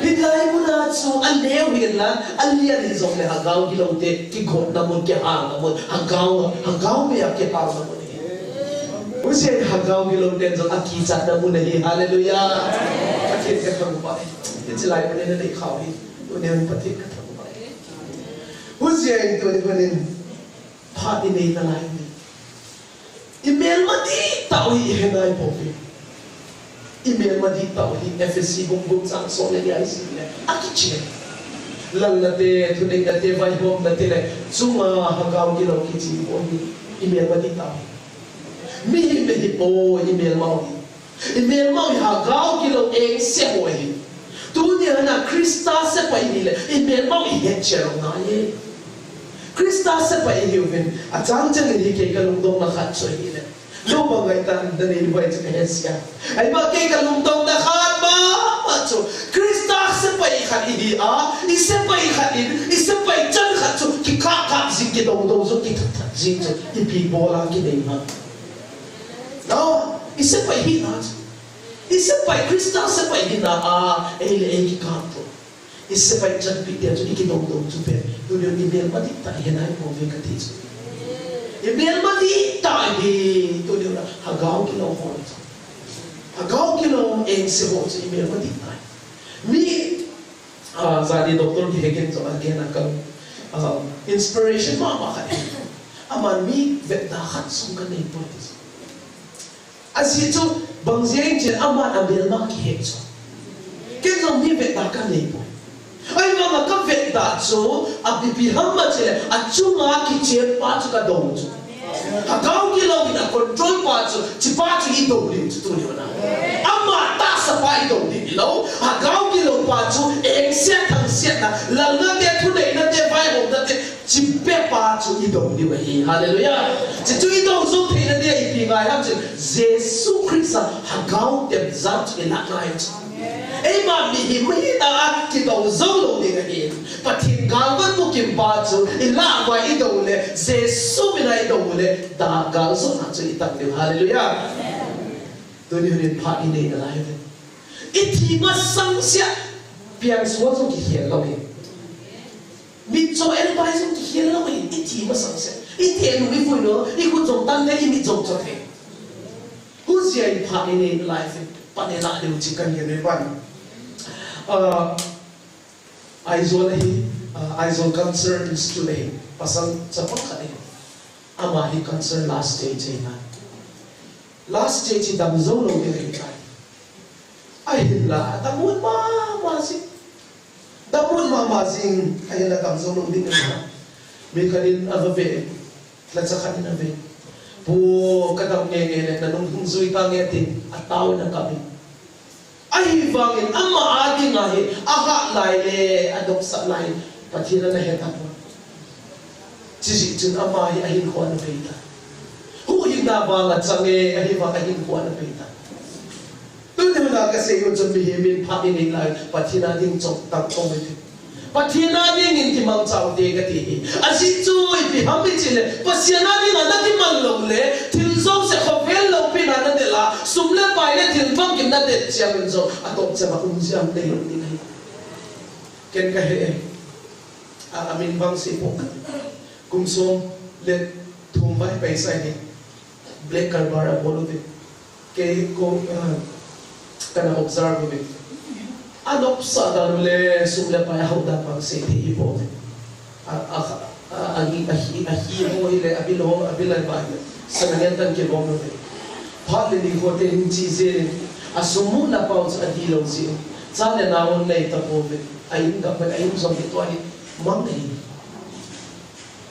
Hilai mun a chu, a neo hi la, a lian hi jong le, Hagau gilou te, kigotna mun, kihalna mun, Hagau, Hagau mei a kihalna mun ahi. Hujeh in Hagau gilou te jong a kichatna mun ahi, hallelujah. Pathen ka thangvah e. Hiche lai mun a nei khau hi, tuni a Pathen ka thangvah e. Hujeh in tuni a Pathen Phat i nei nalai uve. I melma dihtah u hi i he nai pouve. I melma dihtah u hi Ephesi bung gup chang som le li a i sim le, a kichen. Lalna te, thuneina te, vaihomna te le, chunga Hagau gilou kichi u hi i melma dihtah u hi. Mihem le hi poi, i melma u hi. I melmau hi Hagau gilou engse ho ahi. Tuni a Christa sepai i hile, i melmau i hetchen lou ngai e. Christa sepai i hiuvin, achang chang in hi kei ka lungdong na khat chu ahile. Lo bang ngai tan da nei vai chu ka hesia. Ahivang kei ka lungdong na khat mama chu. Christa sepai khat i hi a, i sepai khat in, i sepai chan khat chu, kikap kap jing, kidou dou jing, kithat that jing chu, ipi bol a kinei ma. No, i sepai hina chu. I sepai, Christa sepai hina a, ei le ei kikap to. I sepai chanpi te chu i kidong dong chu pen. Tuni i melma dihtah hi nai mo ve kati chu. I melma dihtah hi tuni na lhagao kilou ho chu. Lhagao kilou engse ho chu i melma dihtah. Mi, ah, jani doctor kihe ken chu again a kal, ah, inspiration mama khat. Aman mi vetda khat sung kanei poi ti chu. Ajeh chu, bang jeh in chun aman amelma kihe chu. Ken jong mi vetda kanei poi. Ahivanga kavetda chu, ipi ham itile, achunga kichep pa chu kadong chu. Lhagao kilou in acontrol pa chu, chupa chu idou diu chu tuni na. Ama tahsa pa idou diu hilou, lhagao kilou pa chu, engse thangsetna, lalna te, thuneina te, vaihomna te, Chupa pa chu idou diu ahi. Hallelujah. Chuchu idou jou theina dia ipi ngai ham chu Jesu Christa lhagao tem jat chu ilah ngai chu. Eima mihem hina a kidou jou lou ding ahi. Pathen galvan bukim pa chu ilah uva idou le, Jesu mina idou le, da gal jou na chu itang diu. Hallelujah. Tuni hin phat inei nalai uve. Ithi masang sea, pian sual jong kikhel lou hi. Mitcho elbai jong kikhel lou hi, ithi masang sea. Iti anu ivui lou, ikhut jong tan thei, imit jong cho thei. Hijeh in phat inei nalai uve, pan ilah diu chu kahin ngen e. Ah, Aizawl ahi, ah, Aizawl Cancer Institute ahi, pasal chapang khat ahi. Ama hi cancer last stage ahi na. Last stage hi dam jou lou ding ahi tai. Ahinla, adam un mama jing. Dam un mama jing, ahinla dam jou lou ding ahi na. Mi khat in ava ve. Lhacha khat in ave. Pu, kadam ngeingei le, nanung hung jui tange tin, atao in akap in. Ahivangin ama a dinga hi, ahah lai le, adopsah lai, Pathen in ana he tapon. Chujeh chun ama hi ahinkho ana pei tai. Huhhingna vang achange, ahivang ahinkho ana pei tai. Tuni hun a kasei u chu mihem in phat inei lai, Pathen a ding chom tah tong ute. Pathen a dingin kimangcha ute kati hi. Ajeh chu ipi ham itile, Pathen a dinga nakiman lou le, thil jouse khovel loupina nadel a, sum le pai le thil bangkim nadel chiang in jong, atoh chan a um jia um ding ahi. Ken kahe e. A, amin vang seipeh. Kum som le thum vai paisa hi. Black Carver abol uve. Kei ko, ah, kana observe uve. Anopsah dan u le sum le pai hao dan vang seithei hipouve. A, a, a, a, ahi, ahi, ahi ho hile, abil ho, abil lai bai le. Sana ngen tan kibom uve. Phat le ni ho te hin chi jeng. Asum mu na pau chu adih lou jeh. Cha le nao nei tapouve. A in gam pen a in jong hi tua hi mang ahi.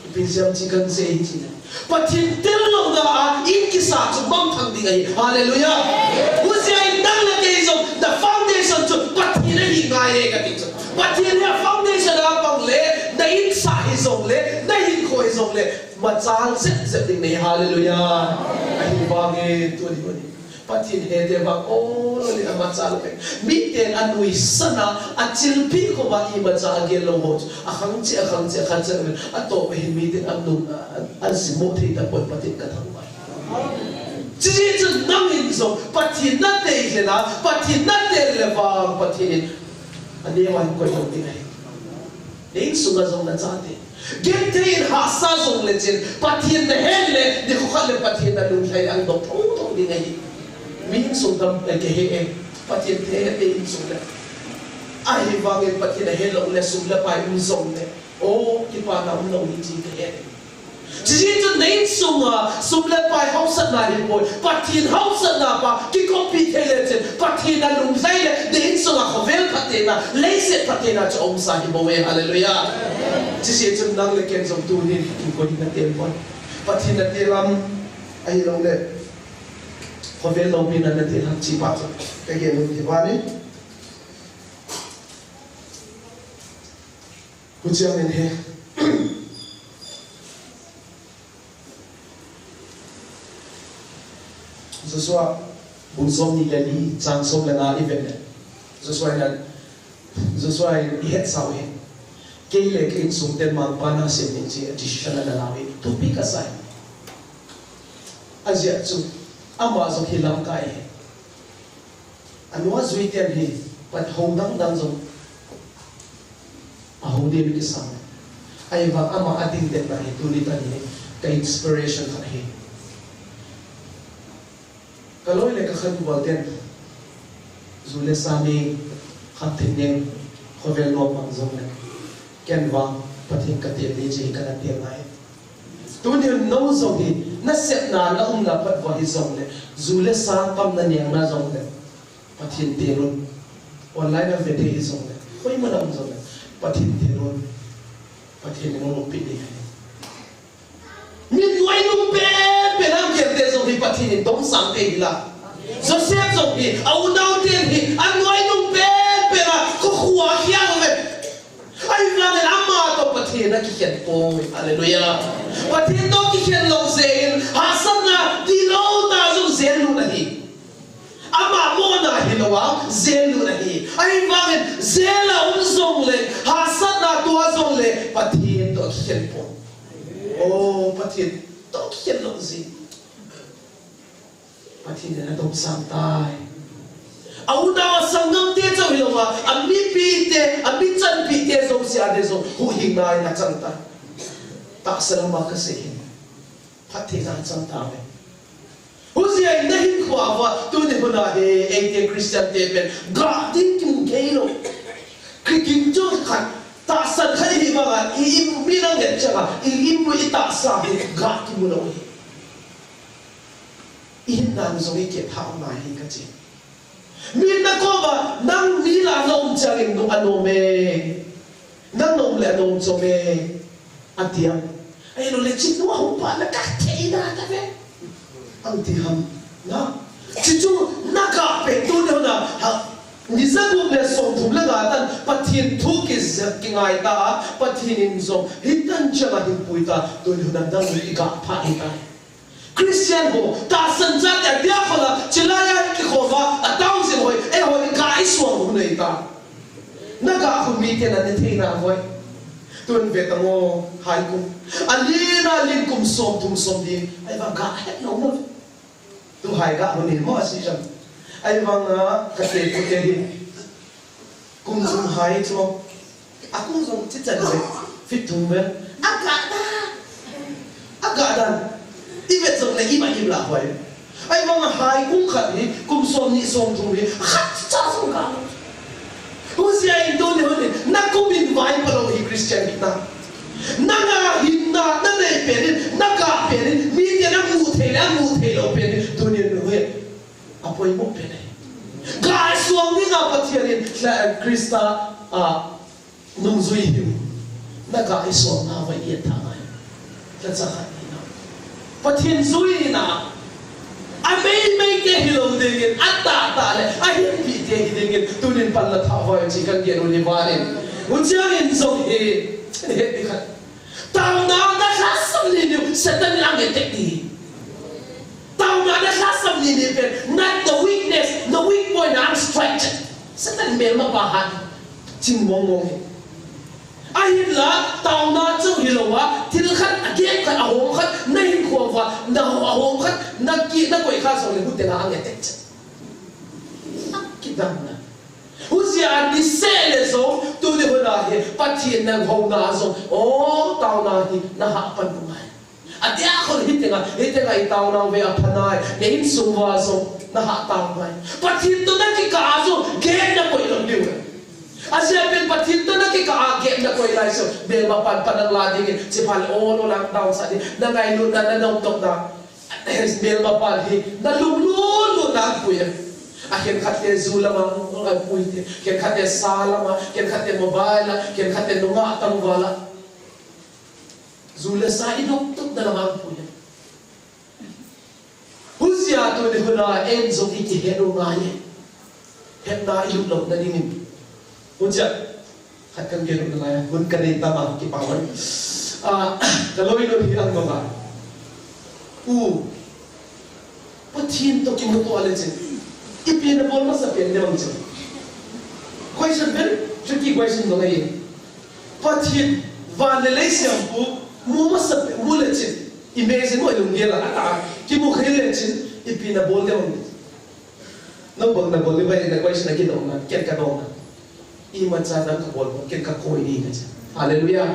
Ipi jeh ham ti kahin sei hi tile, Pathen tel louna a in kisa chu mangthang ding ahi. Hallelujah. Hijeh in nang le kei jong, na foundation chu Pathen ahi ngai e kati chu. Pathen hi a foundation a pang le, na insah hijongle, na hinkho hijongle, machal jep jep ding ahi. Hallelujah. Ahivangin tuni hin Pathen hete vang, o, lolin amachal pen. Miten anuisan a, achilpi khom a imacha agel lou ho chu. Akhang cheh, akhang cheh, akhang cheh, atoh pen miten anu, a, a, ajimo thei tapon Pathen kathangvah. Chujeh chun nangin jong, Pathen natei le na, Pathen natel le vang, Pathen in aneo a hin koi lou ding ahi. Na insunga jong na chate. Genthei in hahsa jongle chun, Pathen nahet le, nikho khat le Pathen nalunglhai le ahung dong thotho ding ahi. Mi insung tam, eh, kahe e. Pathen thei le insung le. Ahivangin Pathen ahe lou le, sum le pai um jongle. O, kipana um lou hi ti kahe e. Chujeh chun na insunga sum le pai haosatna hipoi, Pathen haosatna pa kikoppi thei le chun, Pathen nalunglhai le, na insunga khovel phatthei na, leiset phatthei na chu aumsa hibouve. Hallelujah. Chujeh chun nang le ken jong tunin, kikoi na tel pon. Pathen natel am, ahilou le, khovel loupina natel ham ti pa chu, kagen nom kit uva ni. Huchiang in hi. Joshua, bung som ni le li, chang som le nga i vet le. Joshua in, Joshua in i hetsah u hi. Kei le ka insung ten Mangpa nasem ding ti a decision ana la u hi. Thupi kasa hi. Ajeh chu, ama jong hi lamkai hi. Anu a jui ten hi, pat hou dang dang jong. Hung ding kisam. Ahivang ama ading den na hi tuni tani ka inspiration khat hi. Ka loi le ka khan bol den. Ju le sa ni khat thei ning khovel lo mang jong le. Ken vang Pathen ka tel ni chi ka na tel nai. Tuni no jong hi na sepna na umna phat va hi jong le. Ju le sa pamna neng na jong le. Pathen tel un. Online a ve thei hi jong le. Koima na um jong le. Pathen tel un. Pathen in hung pi ni. Min nuai nung pen pen a gel te jong hi Pathen in dong sang te hi la. Joseph jong hi, a unau ten hi, a nuai nung pen pen a, ko khua khia lo ve. Ahivangin ama toh Pathen a kikhen poi. Hallelujah. Pathen toh kikhen lou jeh in, hahsatna, tilou ta jong jail lut ahi. Ama mona hilou a, jail lut ahi. Ahivangin, jail a um jong le, hahsatna tua jong le, Pathen toh kikhen poi. Oh, Pathen toh kikhen lou jeh. Pathen in adong sang tai. A unau a sanggam te jong hilou a, a mipi te, a michanpi te jong sia te jong, huhhingna in achang tai. Tahsa lama kasei hin. Phattheina chang tauve. Hujeh in na hinkho uva, tuni hun a hi, eite Christian te pen, gah ding kimu kei lou. Kigin chu khat, tahsan khat hi vang a, i, i, mi nang ngen chang a, i, i, i tahsa hi, gah kimu lou hi. I hinna jong i kep hah nai hi kachi. Min na koma, nang mi la nom chang in nu anom e. Nang nom le anom chom e. Ati a. Ahilou le chi nu a hung pa na ka thei na ta ve. Ang ti ham. Na. Chi chu na ka pe tu ne na. Ha. Ni za gup le som thum le nga tan Pathen thu ki za ki ngai ta. Pathen in jong. Hi tan chang a hin pui ta. Tu ne na dang i ka pha hi ta. Christian ho, tahsan chate a dia khola, chilai a kikhom a, a thousand hoi, eiho i gah i suang u nei ta. Na gah khu mite na ne thei na hoi. Tun ve ta ngo, hai kum. A lin a lin kum som thum som li, ahivang gah het lou mo. Tu hai gah khu nei mo a si jam. Ahivang a, ka te pu te hi. Kum thum hai chu. A kum jong chi chan ve. Fit thum ve. A gah dan. A gah dan. I vet jong le i ma im la hoi. Ahivang a hai kum khat hi, kum som ni som thum hi. Khat cha jong gah. Hujeh in tu ni hon ni. Na kum in vai pa lou hi Christian kita. Na nga hinna, na nei pen in, na gah pen in, mite na mu thei le, mu thei lou pen in, tu ni hon ni. A poimo pen e. Gah suang ding a Pathen in, Christa, a, nungjui hiu. Na gah suang na va i tha ngai. Ka cha khat ni na. Pathen jui na. A mei mei te hilou ding in, a tah tah le, a hinpi te hi ding in, tunin pan la tha vai chi kan gen u ni va in. U chiang in jong hi, he ti khat. Taona na lhasam ni ni, Satan in ang attack ni. Taona na lhasam ni ni pen, na the weakness, na weak point na ang strike. Satan melma pa han, ching mong mong hi. Ahinla, taona chu hilou a, thil khat, a gap khat, a hom khat, na hinkho uva, na ho-, a hom khat, na ki, na koi khat jong le, hu te na ang attack. Ang kidang na. Hujeh a ni seh le jong, tuni hun a hi, Pathen nang houna jong, o, taona hi, na hah pan u ngai. A dia khol hi tenga, hi tenga i taona ve a pha nai, na insung uva jong, na hah tao ngai. Pathen toh na kikah a jong, gap na koi lou diu. A sia pen Pathen toh na kikah a, gap na koi lai jong, melma pan pan nang la ding, chi pha le, o, lo lang down sa ding, na ngailutna, na nomtokna. Melma pan hi, na lunglut lut nang pui a. A khenkhat te ju lama, a pui te. Khenkhat te sa lama, khenkhat te mobile a, khenkhat te nungah tangval a. Ju le sa i nomtokna lama pui a. Hujeh a tuni hun a, en jong i kihet u ngai e. Hetna i lut lou na ding in. Hujeh a. Khat kan gen u nalai, hun ka nei tama, kipa ngai. Ah, ka loi loi hi ang banga. U, Pathen toh kimuto a le chin. Ipi na bol masa pen le mang chin. Question very tricky question dong ahi. Pathen van le lei siam pu, mu masa pen, mu le chin. Imagine mo ilung gel a ata. Kimu khai le chin, ipi na bol le mang. Nang bol na bol le bai na question a kidong na, ken ka dong na. Imacha dang ka bol, ken ka koi ni ka cha. Hallelujah.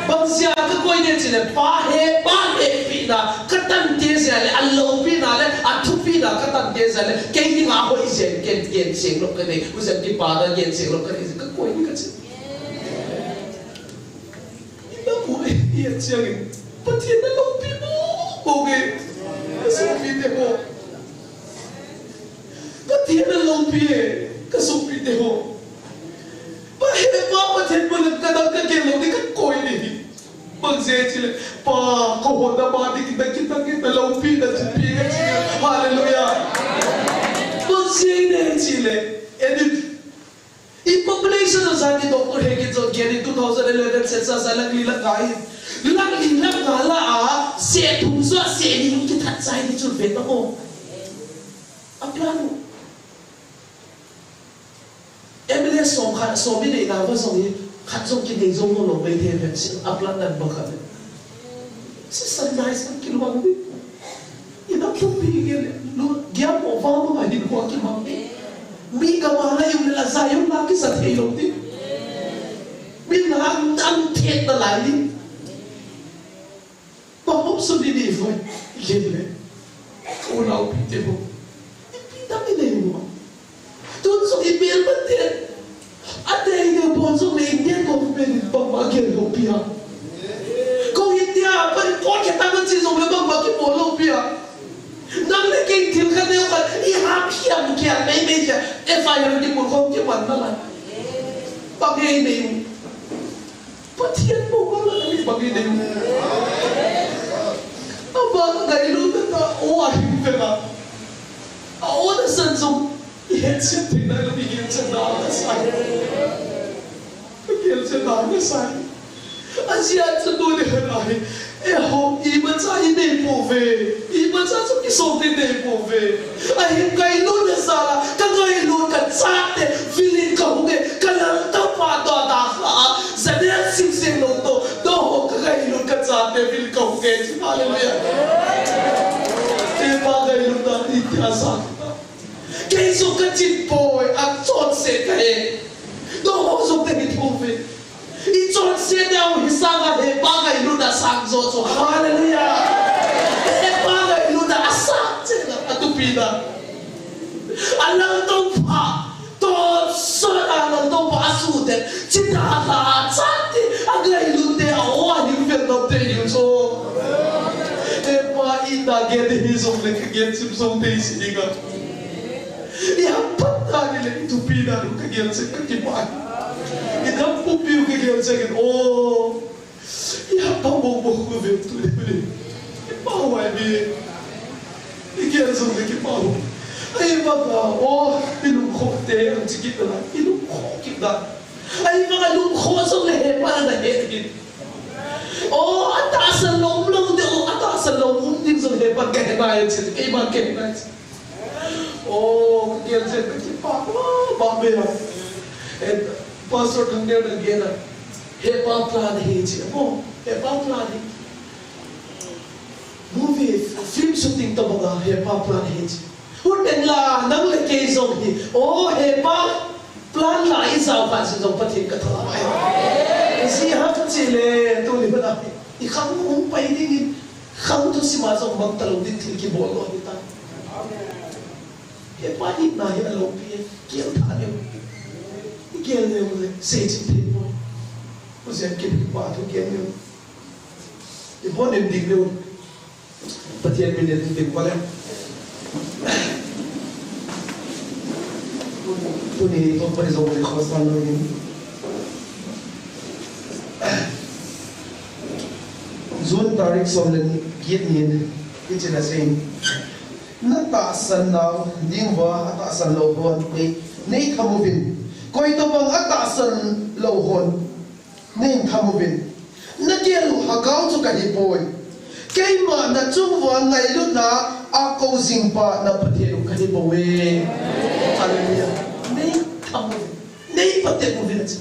Bang jeh a kakoi ding chule, Pa he, Pa hepina, katante jeh le, aloupina le, athupina katante jeh le, kei dinga hoi jeh in, ken, ken seng lou kanei, u jeh in kipa da ken seng lou kanei, kakoi ding kachi. Ina bu e, i a chiang in, Pathen na loupi mo, mo nge, kasopi te ho. Pathen na loupi e, kasopi te ho. Pa he, Pa Pathen mo le, kadang kakel lou ding kakoi ding. Bang jeh chule, Pa, kaho na ma ding, na kitang in, na loupi, na thupi kachi. Hallelujah. Bang jeh chule, edit. I population a jat in doctor he kit jong kit in two thousand eleven census a lakh li lakh nga in. Lakh li lakh nga lah a, se thum joh se ni kithat chai ni chu ve ta mo. A plan u. M L A som khat, som ni nei na va jong hi, khat jong kinei jong lou lou mai thei ve, a plan dan ba khat. Sisan nai san kilou ang ni. Ina thupi nge le, lu, giam mo va mo ma hin ko ki mang ni. Mi ka ma la yung la za yung la ki sa thei lou ni. Mi la ang ang thet na lai ni. Pa hop su ni ni foi. Yen le. Ko lau pi te mo. Ipi dang i nei mo. Tun sung i bel ban te. Ate i ne bon sung le Indian government in bang ma gel lou pia. Ko India ban ko ke ta ban chi sung le bang ma ki mo lou pia. Nang le kei thil khat neo khat i hap hiam kiam mei mei chia. F I R ki pur khom ki man na la. Bang ei nei. Pathian bou bang la mi bang i nei. Abang ngailut na ta o a him ve na. A o na san jong i het sin thei na lo mi gel chen na na sai. Gel chen na na sai. A jia chu tu ni khat ahi. Eiho, imacha i nei pouve. Imacha chu kisol te nei pouve. Ahin ngailut na sala, ka ngailut ka chate, vilin ka hung e, ka Lalpa doh da kha, Jaden Simseng lou to, doh ho ka ngailut ka chate, vilin ka hung e, chi hallelujah. Te pa ngailut na ni tia sa. Kei jong ka chin poi, a chonse ka he. Doh ho jong ka hi thouve. I chonse deu hi sanga he pa ngailutna sang jo jo. Hallelujah. He pa ngailutna a sang cheh na, a tupi na. A laltong pha. Tonsot a laltong pha a su te. Chita ta chati a ngailut te a o a him vel dom te yu jo. He pa i na ge te hi jong le ka ge chim jong te si ni ga. I hamphat dan le i thupi dan u ka gel cheh ka kipah. I dam pupi u ka gel cheh in, o. I hamphat bou bou u ve tu le le. I pau ai mi. I gel jong le kipah u. Ai ba ka, o, i lungkhoh te ang chi kit na, i lungkhoh kit na. Ai ba ka lungkhoh jong le he pa na he kit. O, a tahsan lou um lou de, o, a tahsan lou um ding jong he pa ka he na e chi, kei ma ka he na e chi. O, ka gel cheh ka kipah, o, ba me a. Eh, Pastor Thangner na gel a. He pa plan hi chi. O, he pa plan hi. Movie, film shooting to ba he pa plan hi chi. Huten la, nang le kei jong hi. O, he pa plan la i jao kha si jong Pathen ka thangvah e. Si ha chi le, tu ni ba. I khang um pai ding in. Khang thusim a jong mang talou ding thil kibol lou hi ta. He pa hi na hi a loupi e, gel tha neo. I gel neo le, sei chin thei poi. U jen kin pa thu gel neo. I bon in ding neo. Pathian min in ding pa le. Tuni to pa ni jong le khosan lou in. June tarik som le get nin, hiche na sei. Na tahsan nau ding uva, atahsan lou hon nei, nei tham uvin. Koi tobang atahsan lou hon nei tham uvin. Na gel u Hagau chu kahi poi. Keima na chung uva ngailutna a kou jing pa na Pathen u kahi bou ve. Hallelujah. Nei tham uvin. Nei patep uvin ati.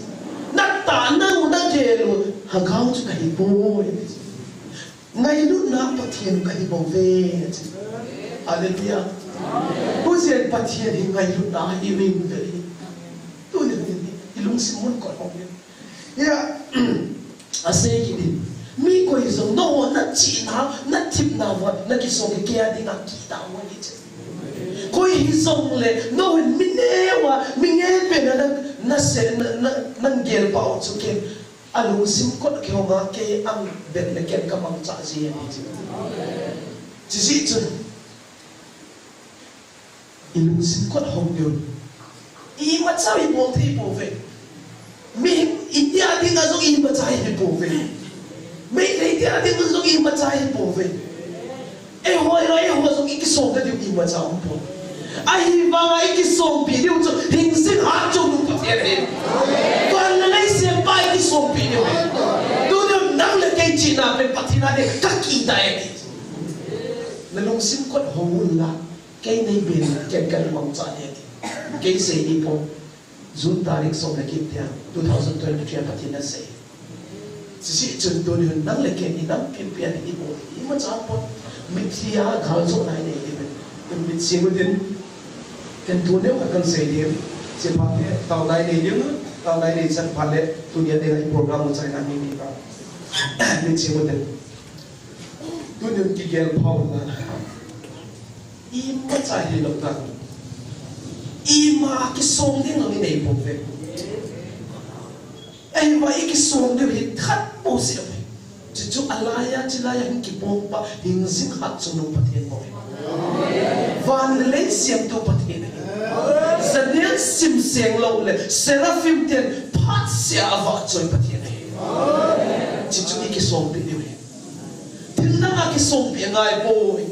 Na tahsan u, na gel u Hagau chu kahi poi. Ngailutna Pathen u kahi bou ve ati. Hallelujah. Hujen Pathen hi ngailutna hi min ve. Tuni hin i lungsim mun kot hong in. Ya, Asei kit in, mi koi jong, nangho nachihna, nathepna uva nakisong kei a dinga kidah u ahi ti. Koi hijongle, nangho hin mi neo a, mi ngen pen a na, na se, na, na, nagel pau chu kei, alungsim kot kihong a kei ang bep le ken kamangcha ji ahi ti. Chuti chun, ilungsim kot hong diu. Imacha ibol thei pouve. Mi India dinga jong imacha hi pouve. Meitei India dinga jong imacha hi pouve. Eiho, eiho, eiho jong ikisong thei diu imacha um poi. Ahivanga ikisongpi diu chu hingjing hatchungnung Pathen ahi. Van le lei sempa ikisongpi diu ahi. Tuni nang le kei chihna pen Pathen a ding kakidah e. Nalungsim kot hong un la. Kei nei bel, ken kamangcha e. Kei sei ni po. June tarik som le get tia, two thousand twenty-three a Pathen in asei. Chuti chun tuni hin nang le ken inam pin pia ni ibo, imacha pon. Mitlhi a gal jo nai nei ni ben. Mit sing u tin. Ken tuni u kan sei ni. Che pa te, tao nai nei ni, tao nai nei chan pa le, tuni a nei program u chai na ni ni pa. Mit sing u tin. Tuni hin kigel phau na. Imacha hilou ta. Ima kisong ding ngai nei pouve. Eima ikisong ding hi khat bou seh uve. Chuchu alaiya, chilaiya hin kipompa, hingjing hatchungnung Pathen bou ahi. Van le lei semtu Pathen ahi. Janel simseng lou le, seraphim ten phatseh a avahchoi Pathen ahi. Chuchu ikisongpi diu ahi. Thil dang a kisongpi angai poi.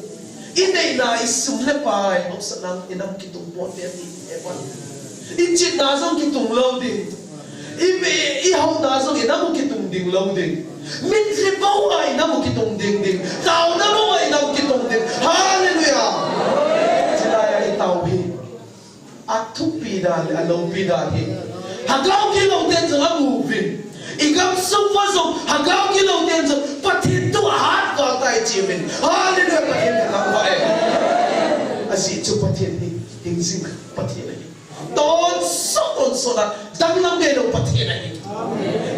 Ineina, isum le pai, hausatna, inam kitung ponte ti, e pa. Ichihna jong kitung lou ding. I, i, ihaona jong inam u kitung ding lou ding. Mitlhi bou a inam u kitung ding ding. Taona bou a inam kitung ding. Hallelujah. Chilaiya itao hi. Athupi dan le aloupi dan hi. Lhagao kilou ten jong amu uvin. Igam sung uva jong lhagao kilou ten jong Pathen thu ahat val tai chi uvin. Hallelujah, Pathen kathangvah e. Ajeh chu Pathen hi hingjing Pathen ahi. Tonsot tonsot a danglam ngeilou Pathen ahi.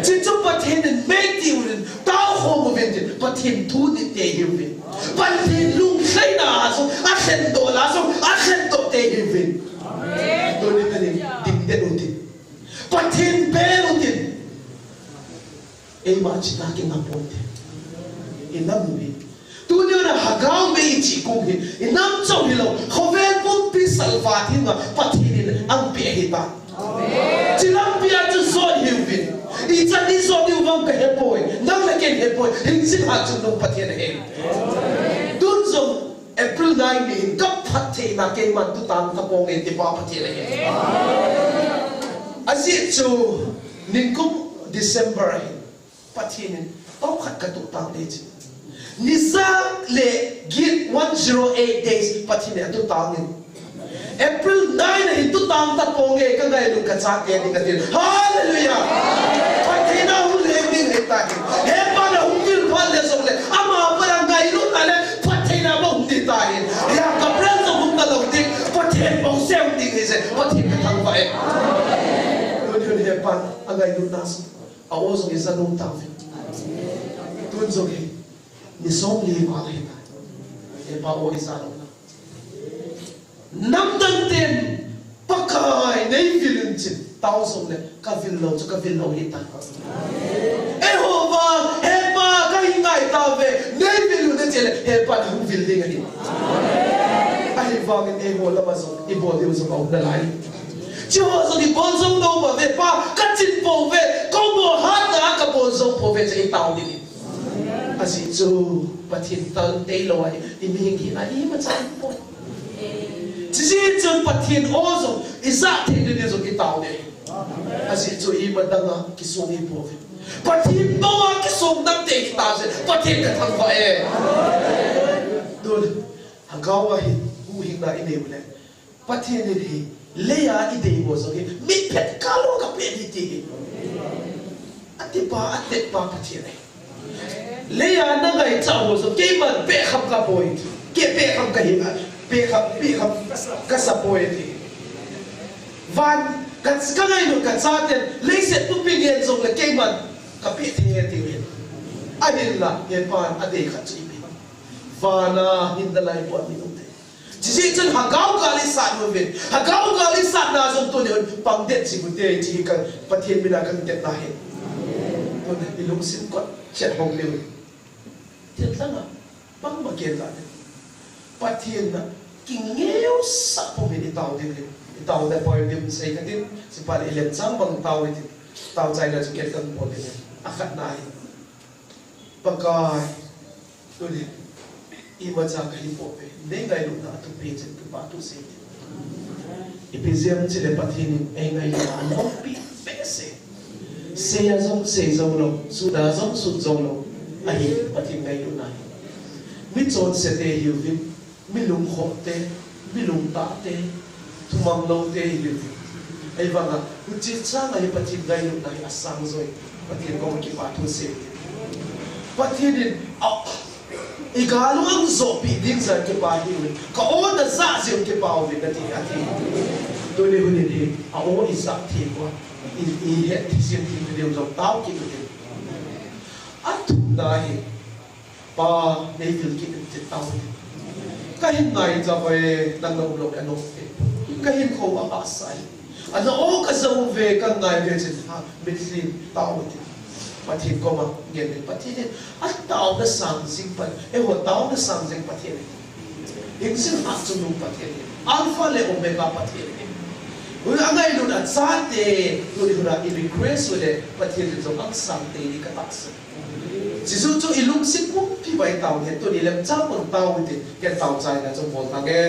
Chuchu Pathen in mei ti uvin, taokhom uvin tin, Pathen thu nit tei hiuvin. Pathen lunglhaina a jong, alhendoh a jong, alhendoh tei hiuvin. Tuni khat in, dingdet u tin. Pathen bel u tin. Eima chihna kinga ponte. Inam u hi. Tuni a lhagao mei ichi kum hi. Inam chauh hilou. Khovel pumpi salvat hinga Pathen in angpeh ahitai. Chi lampi a chu jot hiuvin. Ichan ijot diu vang kahepoi. Nang le ken hepoi. Hingjing hatchungnung Pathen ahi. Tun jong April nine ni hin kaphattheina keiman tutang tapong e ti pa Pathen ahi. Ajeh chu nikum December ahi. Pathen in tao khat katutang e chi. Nijat le get one zero eight days Pathen in atutang in. April nine a hin tutang tapong e, kangailut kachate ding katin. Hallelujah! Pathen a hung leng ding ahitai. Hepa na hung vil phat le jongle, ama pa na ngailutna le Pathen a ma hung ding tai. Ya, Gabriel jong hung talou ding, Pathen bou se hung ding ahi je, Pathen kathangvah e. Tun, tun hepa, angailutna jong. A-o jong ija nom tauve. Tun jong hi, ni som li val ahitai. Hepa, o ija nom. Namdang ten, Pakai, nei vil un chin, tao jongle, kavil lou chu, kavil lou ahitai. Eiho vang, Hepa, kahi ngai tauve, nei vil un chin le, Hepa, nahung vil ding ahi. Ahivangin eiho lama jong, ibol diu jong aum nalai. Chuho jong ibol jou lou peuve, Pa, kachin pouve, kabolhatna a kabol jou pouve, chu itao ding. Ajeh chu Pathen tao teilou ahi, imihing hina imacha um poi. Chuti chun Pathen o jong, ijat thei ding jong itao ding. Ajeh chu imadang a kisong ipouve. Pathen bou a kisong dang te hita je, Pathen kathangvah e. Tun, lhagao a hin, huhhingna inei u le. Pathen in hi, leiya idei ho jong hi, mitphet kah lou kapeh ding ti hi. Atipa, atetpa Pathen ahi. Leiya nangaicha ho jong, keiman pehkham kapoi. Kei pehkham kahi, pehkham, pehkham kasa poi ti. Van, ka, kangailut kachaten, leiset pupi ngen jongle keiman Ape thei e tiu hin. Ahinla, he pan adei khat chu ipi. Vana hin nalai pon ni um te. Chijeh chun Hagau gal isat uvin. Hagau gal isatna jong tuni hin pang det jing ute, ti hi kan Pathen mina kan tepna ahi. Tuni ilungset kot chet hong leu. Thil dang a, bangma ken la ding. Pathen na kingeusah pum in itao ding le. Itao na poi ding sei katin, sipa le ilemchang bang tao itin. Tao chaina chu ken kan bol ding. Akhatna hi. Pakai, tuni, imacha kahi pouve. Nei ngailutna athupi chun kipathu sei. Ipi jeh ham itile Pathen in eingailutna alompi behseh. Sei a jong sei jou lou, sut a jong sut jou lou. Ahi Pathen ngailutna hi. Michonse te hiuvin, mi lungkhoh te, mi lungtah te, thumang lou te hiuvin. Ahivanga, huche chang a hi Pathen ngailutna hi asang joi. Pathen koma kipathu sei. Pathen in, a, igal u angjopi ding jeh a kipa hiuvin. Ka o najah jeh u kipa uvin nati, ati. Tuni hun in hi, a o ijah thei uva. I, ihet thei jing thei diu jong tao kit u tin. Athumna hi, Pa, nei vil kit in ti tao u tin. Kahin ngai jeh uve, nang na um lou le anom e. Kahin khou ahahsa e. Ana o kajah uve, kangai ve chun ha, mitlhi tao u tin. Pathen koma ngen le Pathen in ataona sang jing Pathen, eiho taona sang jing Pathen. Hing jing hah chungnung Pathen. Alpha le Omega Pathen. Ui angailut achate, tuni hun a i request u le Pathen in jong angsang tei ding katahsan. Jesu chu ilungset pumpi uva itao hen, tuni lemchang bang tao u tin, ken tao chaina chu bol tange.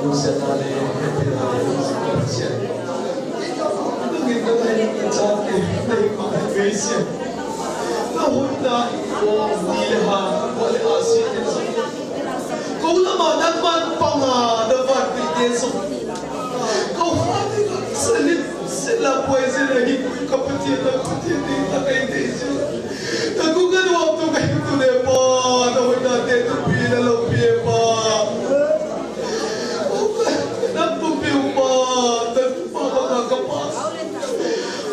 Sena le, sena le, sena le. Nangin nangai nachate, nangin ma, nangin sena. Nahoina, ni le ha, ko le a si te so. Ko lama nangman panga, navan te te so. Ko ha ni ka sali, sela poi sela hi, ka pati na pati ni ta kai te so. Naku ka nuam tu ka hin tu le pa, nahoina te tu pi na lo pi e pa. Nang pu piu pa, nang pu pa pa ka pa.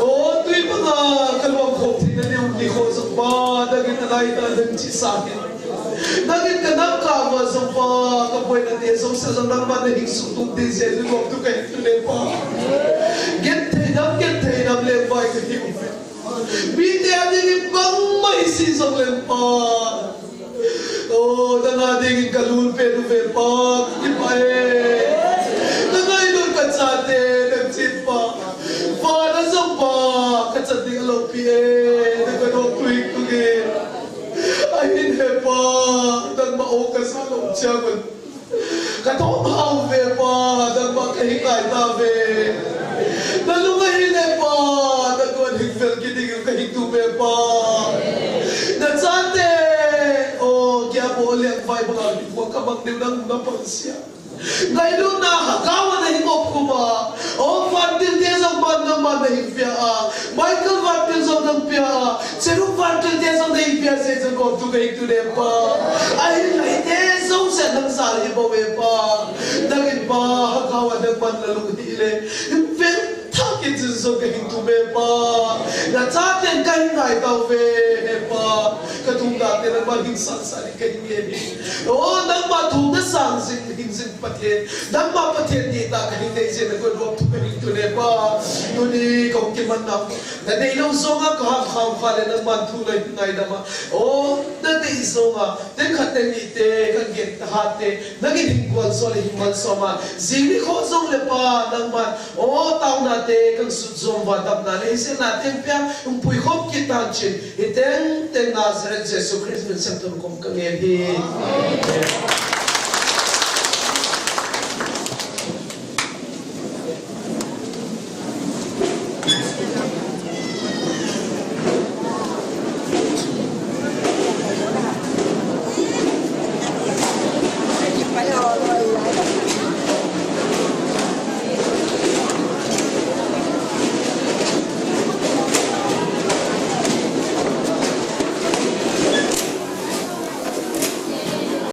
O, tui pa ka, ka lom khop thei na neu ni kho sa pa, nang in nai ta nang chi sa ke. Nang in ka nam ka ma sa pa, ka poi na te so sa sa nang ma na hing su tu te se tu lom tu ka hin tu le pa. Gen thei nam, gen thei nam le pai ka hiu. Mi te a ding in bang mai si zong lem pa. O, nang a ding in ka lul pe lu ve pa, ki pa e. Nang a i lul ka cha te, nang chin pa. Pa na zong pa, ka cha ding a lo pi e, nang ka dong tui tu ge. A hin he pa, nang ma o ka sa lo chia man. Ka thom hau ve pa, nangma ka hi ngai ta ve. Na lung ahi le pa, na tuan hing fel ki ding ka hi tu ve pa. Na chate, o, kia bo liang vai bang a hi bua ka bang deu nang na pan sia. Ngai lu na ha ka wa na hi ngop ku ba. O, van til te zong ban nang ban na hi pia a. Michael van til zong nang pia a. Cherub van til te zong na hi pia se zong ko tu ka hi tu le pa. A hi lai te zong se nang sa hi bo ve pa. Nang in pa ha ka wa nang ban na lu hi le. Vel tha ki zin zong ka hi tu ve pa. Na cha ten ka hi ngai tau ve he pa. Ka tung da te nang ban hin san sa ni ka hi nge ni. O, nangma thum na sang zing, hing zing Pathen. Nangma Pathen ni ta ka hing nei zing na ko dua thu ka hing tu le pa. Tuni ka hung kiman na. Na nei lo zong a ka ham kham kha le nangma thu na hing ngai dam a. O, na nei zong a. Ten khat ten ni te, kan gen ta hat te. Nang in hing kual so le hing mal so ma. Zing ni kho zong le pa, nangma. O, tau na te, kan sut zong va dam na le. Hing zing na ten pia, hung pui khop ki tan chin. Hi teng teng Nazareth Jesu Christ min sem tun kom ka ngen hi. Amen.